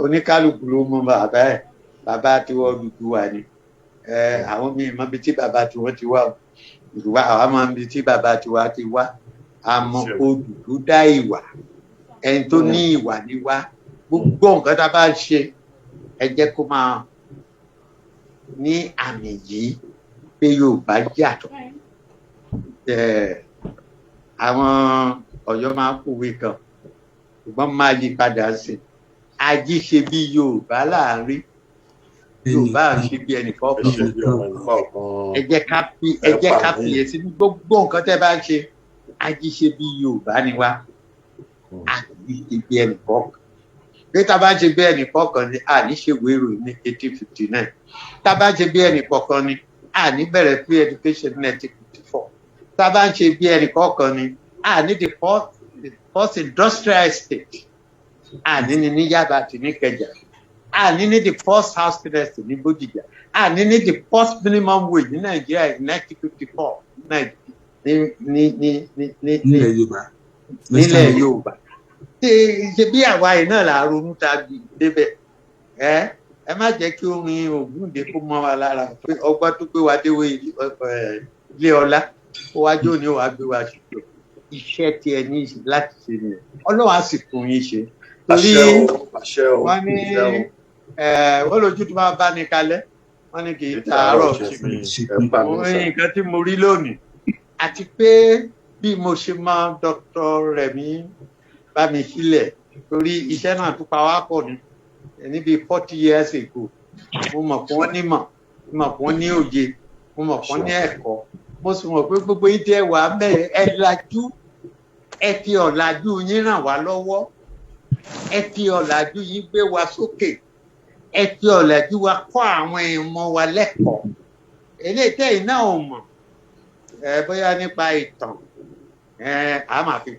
Oníkálukú ló mọ bàbá ẹ. Bàbá tiwọn Odùduwà ni. Àwọn míì mọ ibi tí bàbá tiwọn ti wá o. Odùduwà, àwa mọ ibi tí bàbá tiwa ti wá. Àmọ́ Odùduwà dá ìwà, ẹni tó ní ìwà ni wá. Gbogbo nǹkan tá a bá ń ṣe, ẹ jẹ́ kó máa ní àmì yìí pé Yorùbá yàtọ̀. Àwọn Ọ̀yọ́ máa ń pòwe kan, ṣùgbọ́n máa yí padà sí i: ají ṣe bí Yorùbá láàrin, Yorùbá à ń ṣe bí ẹnìkan Ẹ kan. Ṣe bí ọmọ ìfọ̀ kan. Ẹ jẹ́ ká fi yẹn sí ní gbogbo nǹkan tẹ́ bá ń ṣe. Ají ṣe bí Yorùbá ni wá, ají ṣe bí ẹnìkan kan. Bí tá a bá ń ṣe bí ẹnìkan kan ni, a ní ṣe ìwé ìròyìn ní 1859. Tá a bá ń ṣe bí ẹnìkan kan ni, a ní bẹ̀rẹ̀ free education ní 1954. Tá a bá ń ṣe bí ẹnìkan kan ni, a ní the first industrial estate, a ní ní Yaba àti ní Ìkẹjà, a ní ní the first house estate ní Bódìjà, a ní ní the first minimum wage ní Nàìjíríà in 1954 ní ní ní ní ní Nílẹ̀ Yorùbá. Nílẹ̀ Yorùbá. Ṣe ṣe bí àwa yìí náà là á ronú ta débẹ̀. Ẹ má jẹ́ kí orin Ògúndé kó mọ́ wa lára pé ọgbọ́n tó gbé wa déwé ilé ọlá, kó wá jó ní wàá gbé wa ṣùgbọ́n iṣẹ́ tí ẹ ní láti ṣe nìyẹn. Ọlọ́run á sì fún yín ṣe, torí Àṣẹ o, àṣẹ o. wọ́n ní Àṣẹ o. Wọ́n lójú tó máa bá ní kalẹ̀, wọ́n ní kì í tàárọ̀ ṣe. Ẹ pa Mo mí rí sà. nǹkan tí mo rí lónìí, àti pé bí mo ṣe mọ Dr. Rẹ̀mí Bámisílẹ̀, torí iṣẹ́ náà tún pa wá pọ̀ ní níbi 40 years ago. Mo mọ̀ pé wọ́n nímọ̀, mo mọ̀ pé wọ́n ní òye, mo mọ̀ pé wọ́n ní ẹ̀kọ́, mo sì mọ̀ pé gbogbo yín tí ẹ wà mẹ́ẹ̀, ẹ lajú, ẹ fi ọ̀làjú yín ràn wá lọ́wọ́, ẹ fi ọ̀làjú yín gbé wa sókè, ẹ fi ọ̀làjú wa kọ́ àwọn ọmọ wa lẹ́kọ̀ọ́. Eléyìí tẹ́yìn náà ò mọ̀ ẹ bóyá nípa ìtàn ẹ, a máa fi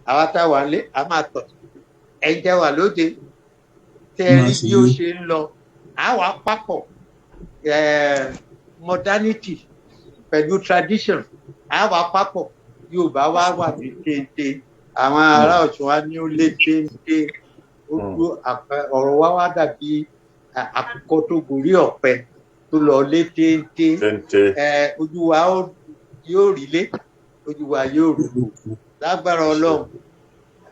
àwa tá wà lé, a máa tọ̀. Ẹ̀yin tẹ́ wà lóde, tẹ́ ẹ rí bí ó ṣe ń lọ, a wà papọ̀ ẹ modernity pẹ̀lú tradition, a wà papọ̀. Yorùbá wa wà ní téńté. Àwọn ará Ọ̀ṣun wa ní ó lé téńté, ó dúró. Ọ̀rọ̀ wa wá dàbí àkùkọ tó gorí ọ̀pẹ tó lọ lé téńté. Téńté. Ẹ ojú wa yóò rí lé, ojú wa yóò rí kù lágbára Ọlọ́run.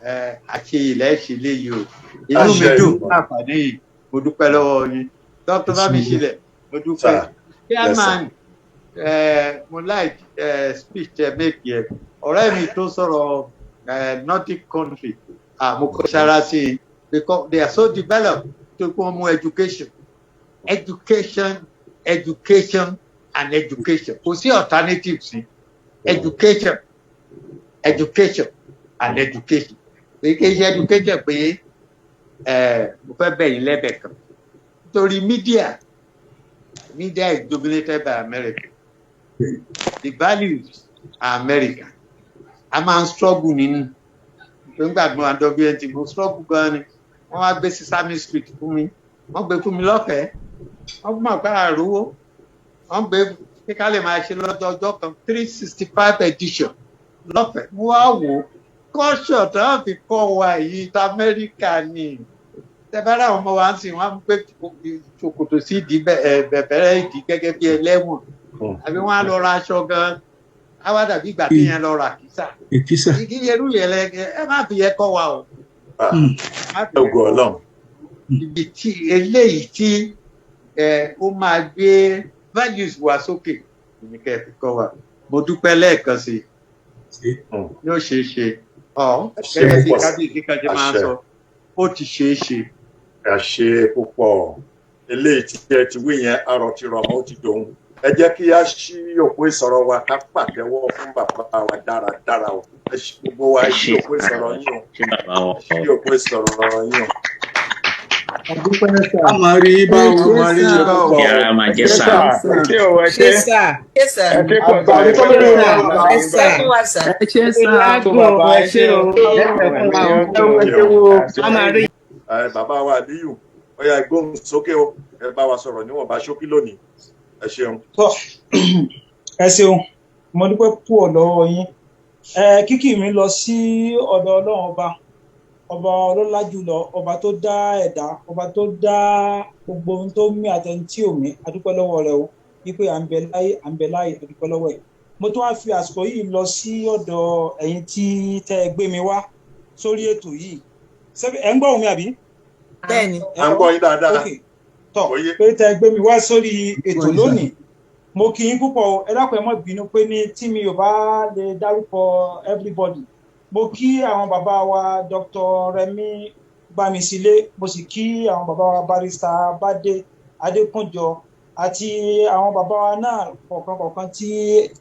Ẹ àṣe ilẹ̀ ṣe léyìí o. Inú mi Àṣẹ dùn Ìmọ̀. fún àǹfààní yìí. Mo dúpẹ́ lọ́wọ́ yín, Dr. Bámisílẹ̀, mo dúpẹ́. Sir. Yes, sir. Chairman, mo like speech ẹ make yẹ. Ọ̀rẹ́ mi tó sọ̀rọ̀ Nordic country, mo kọ sára sí i because they are so developed tó kí wọ́n mú education, education, education and education. Kò sí alternative sí education, education and education. Pé kí n ṣe education pé mo fẹ́ bẹ̀ yín lẹ́bẹ̀ kan nítorí media. Media is dominated by America. The values are America. A máa ń struggle nínú nígbà tí mo wà WNT. Mo struggle gan ni. Wọ́n wá gbé Sesame Street fún mi, wọ́n gbé fún mi lọ́fẹ̀ẹ́. Wọ́n mọ̀ pé àrówó wọ́n gbé pé ká lè máa ṣe lọ́jọ́ ọjọ́ kan, 365 edition lọ́fẹ̀ẹ́. Mo wá wò ó, culture tó wọ́n fi kọ́ wa yìí ti Amẹ́ríkà ni. Tẹ́bára àwọn ọmọ wa ń sìn, wọ́n á gbé ṣòkòtò sí ìdí bẹ̀bẹ̀rẹ̀ ìdí gẹ́gẹ́ bí ẹlẹ́wọ̀n, àbí wọ́n á lọ ra aṣọ gan, á wá dàbí ìgbà tí yẹn lọ ra àkísà. Èkísà. Kí irú yẹn lẹ, ẹ má fi yẹ kọ́ wa o. Ah, Má fi ògo Ọlọ́run. Ibi tí eléyìí tí ẹ ó máa gbé values wa sókè ní kẹ́ ẹ fi kọ́ wa. Mo dúpẹ́ lẹ́ẹ̀kan sí i. Yóò ṣeé ṣe ọ Ṣe gẹ́gẹ́ bí púpọ̀. kábíyèsí kan ṣe máa ń Àṣẹ. sọ, ó ti ṣeé ṣe. Ẹ ṣe púpọ̀. Eléyìí tí ẹ ti wí yẹn, arọ ti rọ ọmọ, ó ti dòun. Ẹ jẹ́ kí a ṣí òpó ìsọ̀rọ̀ wa, ká pàtẹ́wọ́ fún bàbá wa dáradára o. Ẹ ṣí gbogbo wa, ẹ ṣí òpó ìsọ̀rọ̀ yín o. Ṣé bàbá wọn Ẹ ṣí òpó ìsọ̀rọ̀ yín o. A máa rí bá Ẹ o. ṣé Máa rí sà. bá o. Kí ara máa jẹ́ Ẹ ṣé sà. sà, ẹ ṣé o, ẹ Ṣé ṣé. sà? Ṣé sà? Ẹ ṣé pọ̀ sà, ẹ ṣé o. Ẹ sà fún wa sà. Ẹ ṣé sà. Tó bàbá, Ẹ ṣé o. Ẹ pẹ́ fún wa o. Ẹ ṣeun o. A máa rí. Ẹ bàbá wa Aliyu, ó yá, gbóhùn sókè o. Ẹ bá wa sọ̀rọ̀ níwọ̀nba ṣókí lónìí. Ẹ ṣeun. Tọ́, ẹ ṣeun, mo dúpẹ́ púpọ̀ lọ́wọ́ yín. Ẹ kíkì mi lọ sí ọ̀dọ̀ Ọlọ́run ọba, ọba ọlọ́lá jùlọ, ọba tó dá ẹ̀dá, ọba tó dá gbogbo ohun tó mí àtẹni tí ò mí. A dúpẹ́ lọ́wọ́ rẹ o, wípé à ń bẹ láyé, à ń bẹ láyé, a dúpẹ́ lọ́wọ́ ẹ̀. Mo tún wá fi àsìkò yìí lọ sí ọ̀dọ̀ ẹ̀yin tí tẹ́ ẹ gbé mi wá sórí ètò yìí. Ẹ̀ ń gbọ́ ohùn mi àbí? Bẹ́ẹ̀ni. À ń gbọ́ yín dáadáa. Ok, tọ. Oyé. Pé tẹ́ ẹ gbé mi wá sórí ètò lónìí, mo kí yín púpọ̀ o. Ẹ dákun, ẹ má bínú pé ní tí mi ò bá lè dárúkọ everybody. Mo kí àwọn bàbá wa Dr. Remi Bámisílé, mo sì kí àwọn bàbá wa Barrister Bádé Adékúnjọ àti àwọn bàbá wa náà kọ̀ọ̀kan kọ̀ọ̀kan tí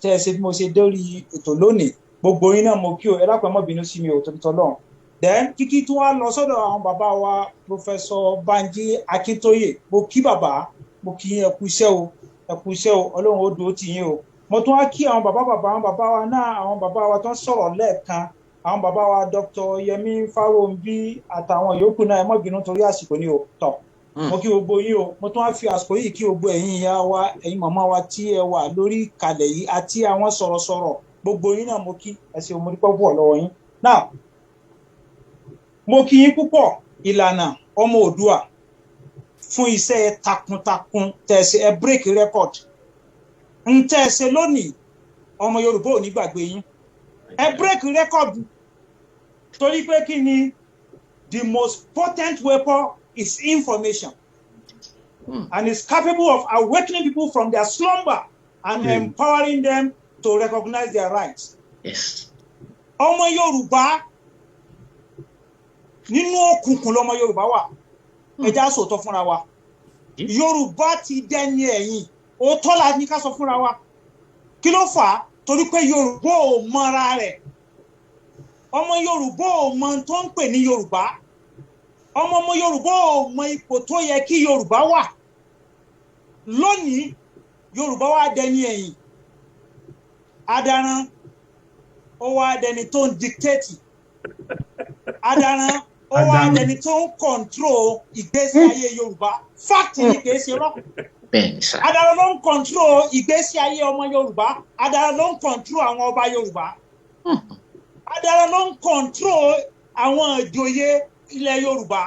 tẹ́ ẹ ṣe bí mo ṣe dórí ètò lónìí. Gbogbo yín náà mo kí o. Ẹ dákun, ẹ má bínú sí mi ò, torí tọlọ́run. Then kíkí tí wọ́n á lọ sọ́dọ̀ àwọn bàbá wa Professor Banji Akíntóyè. Mo kí bàbá, mo kí yín, ẹ kú iṣẹ́ o, ẹ kú iṣẹ́ o, Ọlọ́run ó dúró tì yín o. Mo tún wá kí àwọn bàbá bàbá, àwọn bàbá wa náà, àwọn bàbá wa tó ń sọ̀rọ̀ lẹ́ẹ̀kan, àwọn bàbá wa Dr. Yẹmí Fáróǹbí àtàwọn yòókù náà. Ẹ má bínú torí àsìkò ni o. Tọ, mo kí gbogbo yín o. Mo tún wá fi àsìkò yìí kí gbogbo ẹ̀yin ìyá wa, ẹ̀yin màmá wa tí ẹ wà lórí ìkàlẹ̀ yìí àti àwọn sọ̀rọ̀sọ̀rọ̀, gbogbo yín náà mo kí. Ẹ ṣeun, mo dúpẹ́ púpọ̀ lọ́wọ́ yín. Now, mo kí yín púpọ̀, Ìlànà Ọmọ Oòduà, fún iṣẹ́ takuntakun tẹ̀sí. Ẹ break record ń tẹ̀sí lónìí. Ọmọ Yorùbá ò ní gbàgbé yín. Ẹ break record torí pé kí ni? The most potent weapon is information and is capable of awakening people from their slumber and empowering them to recognize their rights. Ọmọ Yorùbá, nínú òkùnkùn lọmọ Yorùbá wà. Ẹ já sòótọ́ fúnra wa, Yorùbá ti dẹni ẹ̀yìn. Òótọ́ la ní ká sọ fúnra wa. Kí ló fà á? Torí pé Yorùbá ò mọra rẹ̀. Ọmọ Yorùbá ò mọ ohun tó ń pè ní Yorùbá. Ọmọ Yorùbá ò mọ ipò tó yẹ kí Yorùbá wà lónìí. Yorùbá wà dẹni ẹ̀yìn. Adaran ó wá dẹni tó ń dictate. Adaran ó wá Adaran. dẹni tó ń control ìgbésí ayé Yorùbá. Fact ni, kìí ṣe rọ́. Bẹ́ẹ̀ni sà. Adaran ló ń control ìgbésí ayé ọmọ Yorùbá. Adaran ló ń control àwọn ọba Yorùbá. Adaran ló ń control àwọn ìjòyè ilẹ̀ Yorùbá.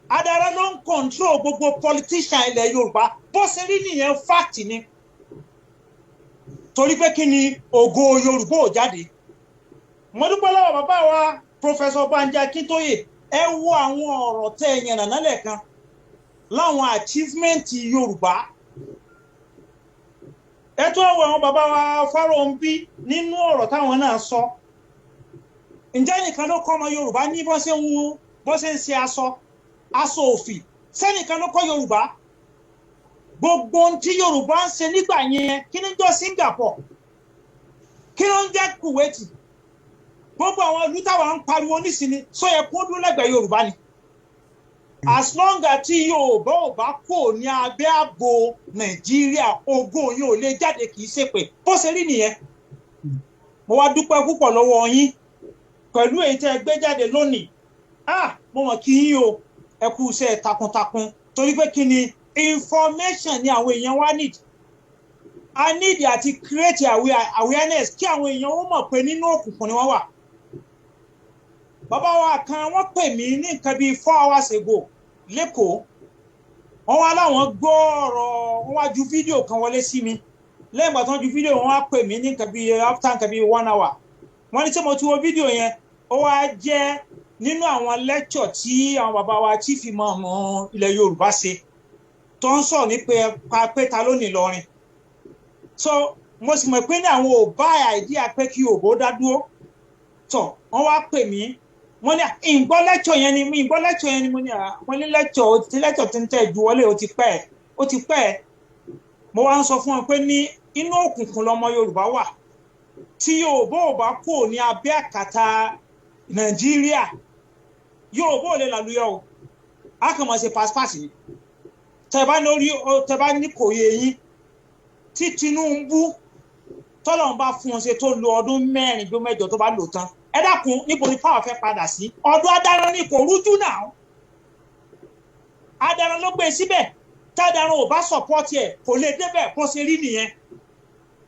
Adaran ló ń control gbogbo politician ilẹ̀ Yorùbá. Bó ṣe rí nìyẹn, fact ni. Torí pé kí ni? Ògo Yorùbá ò jáde. Mo dúpẹ́ lọ́wọ́ bàbá wa Professor Banji Akíntóyè. Ẹ wo àwọn ọ̀rọ̀ tẹ́ ẹ yànnà nálẹ̀ kan láwọn achievement Yorùbá. Ẹ tún wọ àwọn bàbá wa Fáróǹbí nínú ọ̀rọ̀ táwọn náà sọ. Ǹjẹ́ nìkan ló kọ́ ọmọ Yorùbá ní bó ṣe ń wú, bó ṣe ń ṣe aṣọ, aṣọ òfì? Sẹ́nìkan ló kọ́ Yorùbá gbogbo ohun tí Yorùbá ń ṣe nígbà yẹn? Kí ni jọ Singapore? Kí ló ń jẹ́ Kuwait? Gbogbo àwọn ìlú táwa ń pariwo nísìnyí sọ yẹ kó dúró lẹ́gbẹ̀ẹ́ Yorùbá ni. As long as tí Yorùbá ò bá kò ní abẹ́ ààbò Nàìjíríà, ògo yín ò lè jáde. Kì í ṣe pé bó ṣe rí nìyẹn. Mo wá dúpẹ́ púpọ̀ lọ́wọ́ yín pẹ̀lú èyí tẹ́ ẹ gbé jáde lónìí. Ah, mo mọ̀ kí yín o, ẹ kú iṣẹ́ takuntakun. Torí pé kí ni? Information ni àwọn èèyàn wá need. A need àti create awareness kí àwọn èèyàn ó mọ̀ pé nínú òkùnkùn ni wọ́n wà. Bàbá wa kan, wọ́n pè mí ní nǹkan bíi 4 hours ago lẹ́kọ̀ọ́. Wọ́n wá láwọn gbọ́ ọ̀rọ̀, wọ́n wá ju fídíò kan wọlé sí mi. Lẹ́yìn ìgbà tó ń ju fídíò, wọ́n wá pè mí ní nǹkan bíi after nǹkan bíi one hour. Wọ́n ní tí mo ti wo fídíò yẹn, ó wá jẹ́ Nínú àwọn lecture tí àwọn bàbá wa Chief Imam ilẹ̀ Yorùbá ṣe, tó ń sọ̀rọ̀ nípa pé ta ló ní Ìlọrin. So mo sì mọ̀ pé ní àwọn ò bá idea pé kí Yorùbá ó dá dúró. Tọ̀ wọ́n wá pè mí, wọ́n ní ìgbọ́ lecture yẹn ni, ìgbọ́ lecture yẹn ni. Mo ní wọ́n ní lecture tí lecture tí ń tẹ̀ ju wọlé, ó ti pẹ́, ó ti pẹ́. Mo wá ń sọ fún wọn pé ní inú òkùnkùn lọmọ Yorùbá wà. Tí Yorùbá ò bá kúrò ní abẹ́ àkàtà Nàìjíríà, Yorùbá ò lè làlùyọ o. A kàn máa ṣe pass ni. Tẹ bá lórí, tẹ bá ní kò yé yín, tí Tinubu tọ́lọ́run bá fún un ṣe, tó lo ọdún 4 bí 8 tó bá lò tán, ẹ dákun, níbo ni power fẹ́ padà sí? Ọ̀dọ̀ adaran ni, kò rújú náà. Adaran ló gbé síbẹ̀. Tádaran ò bá support ẹ̀, kò lè débẹ̀. Bó ṣe rí nìyẹn.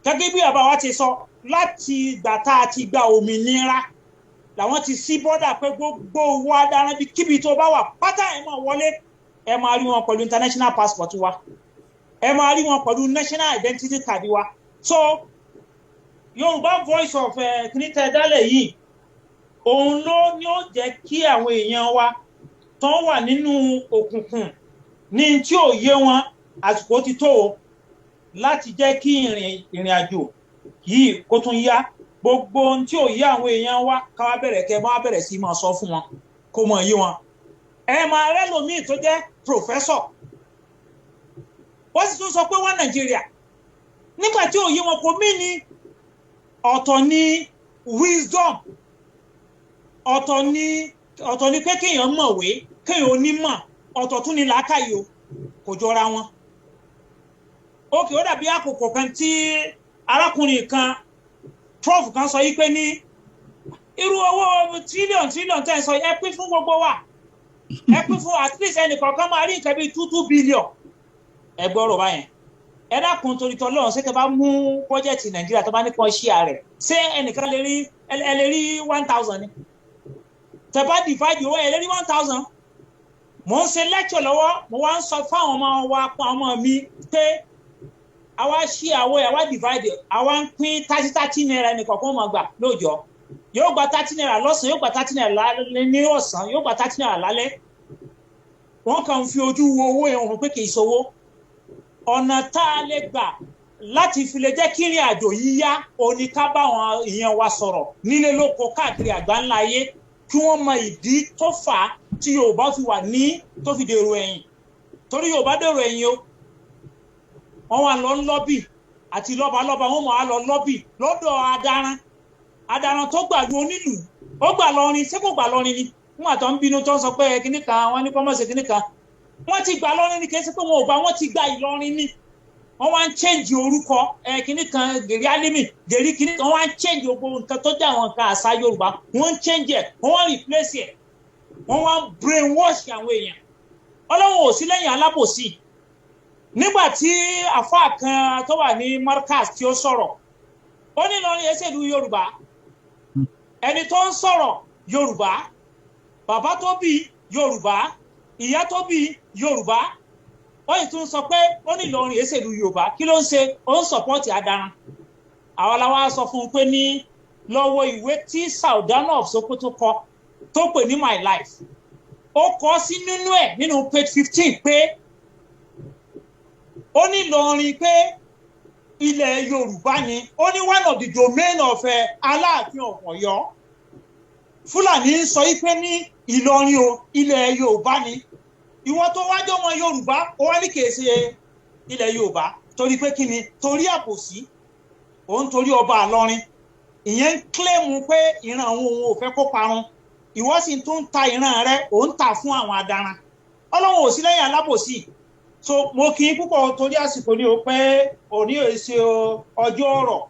Gẹ́gẹ́ bí bàbá wa ti sọ, láti ìgbà tá a ti gba òmìnira làwọn ti sí bọ́dà pé gbogbo owó adaran bí kíbi tó bá wà pátá, ẹ̀ máa wọlé. Ẹ máa rí wọn pẹ̀lú international passport wa, ẹ máa rí wọn pẹ̀lú national identity card wa. So Yorùbá Voice of kìnìtẹ̀ dálẹ̀ yìí, òun ló ní ó jẹ́ kí àwọn èèyàn wa tó wà nínú òkùnkùn ní tí ò yé wọn, àsìkò ti tó o láti jẹ́ kí ìrìn àjò yìí kó tún yá. Gbogbo ohun tí ò yé àwọn èèyàn wa, káwá bẹ̀rẹ̀, kẹ́ wọ́n á bẹ̀rẹ̀ sí máa sọ fún wọn kó mọ̀ yé wọn. Ẹ máa rẹ́ lòmíì tó jẹ́ professor, wọ́n sì tún sọ pé wọ́n Nàìjíríà nígbà tí ò yé wọn. Kò mí ni ọ̀tọ̀ ní wisdom, ọ̀tọ̀ ni pé kéèyàn mọ̀wé, kéèyàn onímọ̀, ọ̀tọ̀ tún ni làákàyè o, kò jọra wọn. Ókè, ó dàbí àkókò kan tí arákùnrin kan, prof kan, sọ yìí pé ní irú owó trillion trillion tẹ́ ẹ sọ, ẹ pín fún gbogbo wa, ẹ pín fún at least ẹnì kọ̀ọ̀kan máa rí nǹkan bíi 2 2 billion. Ẹ gbọ́rọ̀ báyẹn. Ẹ dákun, torí tọ́lọ́run, ṣé tẹ bá mú bọ́jẹ̀tì Nàìjíríà tó bá ní kan ṣíà rẹ̀, ṣé ẹnìkan lè rí, ẹ lè rí 1,000 ni? Tẹ bá divide owó, ẹ lè rí 1,000. Mo ń ṣe lecture lọ́wọ́, mo wá ń sọ fáwọn ọmọ wa, ọmọ mi, pé àwa ṣí àwọ̀ ẹ̀, àwa divide, àwa ń pín 30 30 naira, ẹnìkọ̀ọ̀kan máa gbà lóòjọ́. Yóò gba 30 naira lọ́sàn-án, yóò gba 30 naira ní ọ̀sán, yóò gba 30 naira lálẹ́. Wọ́n kàn ń fi ojú wo owó yẹn hàn pé kì í ṣowó. Ọ̀nà tá a lè gbà láti fi lè jẹ́ kí ìrìn àjò yìí yá, òní ká bá àwọn èèyàn wa sọ̀rọ̀ nílé lóko káàkiri àgbáńlá ayé, kí wọ́n mọ ìdí tó fà á tí Yorùbá fi wà ní tó fi dèrò ẹ̀yìn. Torí Yorùbá dèrò ẹ̀yìn o. Wọ́n wà lọ lobby àti lọ́balọ́ba, wọ́n máa lọ lobby lọ́dọ̀ adaran, adaran tó gbàlú onílùú, ó gbà lọrin. Ṣé kò gbà lọrin ni? Wọ́n àtọ́ ń bínú tó ń sọ pé kíní kan, wọ́n ní kọ́mọ̀sí kíní kan, wọ́n ti gbà lọrin ni. Kì í ṣe pé wọn ò gbà, wọ́n ti gba Ìlọrin ni. Wọ́n wá ń change orúkọ ẹ, kíní kan gèrè alimi gèrè kíní kan, wọ́n wá ń change gbogbo nǹkan tó jẹ́ àwọn nǹkan àṣà Yorùbá, wọ́n ń change ẹ̀, wọ́n wá ń replace ẹ̀, wọ́n wá ń brainwash àwọn èèyàn. Ọlọ́run ò sí lẹ́yìn alábòsí. Nígbà tí àfáà kan tó wà ní Markaz tí ó sọ̀rọ̀, ó ní Ìlọrin ẹsẹ̀ ìlú Yorùbá. Ẹni tó ń sọ̀rọ̀ Yorùbá, bàbá tó bí Yorùbá, ìyá tó bí Yorùbá, ó sì tún sọ pé ó ní Ìlọrin ẹsẹ̀ ìlú Yorùbá. Kí ló ń ṣe? Ó ń support adaran. Àwọn aláwa sọ fún un pé ní lọ́wọ́ ìwé tí Sardauna of Sokoto kọ tó pè ní My Life, ó kọ sí nínú ẹ̀, nínú page 15, pé ó ní Ìlọrin pé ilẹ̀ Yorùbá ni. Ó ní one of the domain of Aláàfin of Ọ̀yọ́. Fúlàní ń sọ yí pé ní Ìlọrin o, ilẹ̀ Yorùbá ni. Ìwọ tó wájú ọmọ Yorùbá, ó wá ní kìí ṣe ilẹ̀ Yorùbá. Torí pé kí ni? Torí àbòsí òun, torí ọba Ìlọrin ìyẹn ń claim pé ìran àwọn òun ò fẹ́ kó parun, ìwọ sì tún ń ta ìran rẹ, òun tà fún àwọn adaran. Ọlọ́run ò sí lẹ́yìn alábòsí. So mo kí i púpọ̀ torí àsìkò ní o, pé òní ò ṣe ọjọ́ ọ̀rọ̀.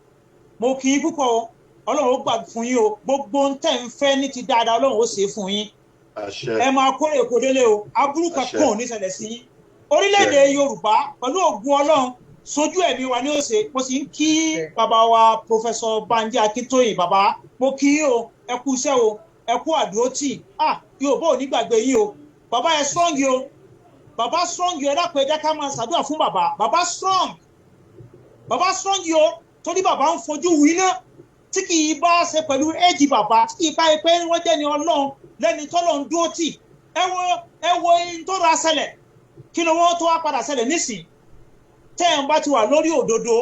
Mo kí i púpọ̀. Ọlọ́run ó gbà fún yín o. Gbogbo ń tẹ̀ ń fẹ́ ní ti dáadáa, Ọlọ́run ó ṣe fún yín. Ẹ máa kórè kó délé o. Aburú kankan ò ní ṣẹlẹ̀ sí yín. Orílẹ̀-èdè Yorùbá, pẹ̀lú ògùn Ọlọ́run, sojú ẹ̀mí wa ní ó ṣe. Mo sì ń kí bàbá wa, Professor Banji Akíntóyè. Bàbá, mo kí yín o. Ẹ kú iṣẹ́ o, ẹ kú àdúrótì. Ah, Yorùbá ò ní gbàgbé yín o. Bàbá, ẹ strong o. Bàbá strong o. Ẹ dákun, ẹ jẹ́ ká máa ṣàdúrà fún bàbá. Bàbá strong, bàbá strong o, torí bàbá ń fojú winá. Tí kì í bá ṣe pẹ̀lú éjì bàbá, tí kì í bá pé wọ́n jẹ́ ni Ọlọ́run lẹ́ni tọ́lọ́run dúró tì. Ẹ wo, ẹ wo ohun tó ra ṣẹlẹ̀, kí ni wọ́n tó wá padà ṣẹlẹ̀ nísìn? Tẹ́ ẹ̀ ń bá ti wà lórí òdodo,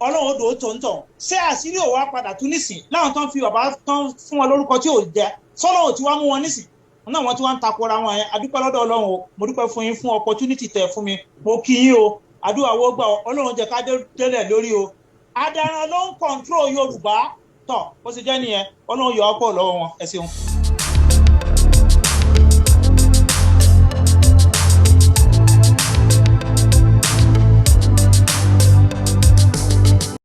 Ọlọ́run odò tó ń tàn. Ṣé àṣírí ò wá padà tún nísìn láwọn tó ń fi bàbá tó ń fún wọn lórúkọ tí ò jẹ sọ́lọ́run ò ti wá mú wọn nísìn náà? Wọ́n ti wá ń takora wọn yẹn. Adúpẹ́ lọ́dọ̀ Ọlọ́run o. Mo dúpẹ́ fún yín fún opportunity tẹ̀ fún mi. Mo kí yín o. Àdúrà wo gbà ọ. Ọlọ́run jẹ́ ká délẹ̀ lórí o. Adaran ló ń control Yorùbá tọ̀. Bó ṣe jẹ́ nìyẹn. Ọlọ́run yọ ọ́ pọ̀ lọ́wọ́ wọn. Ẹ ṣeun.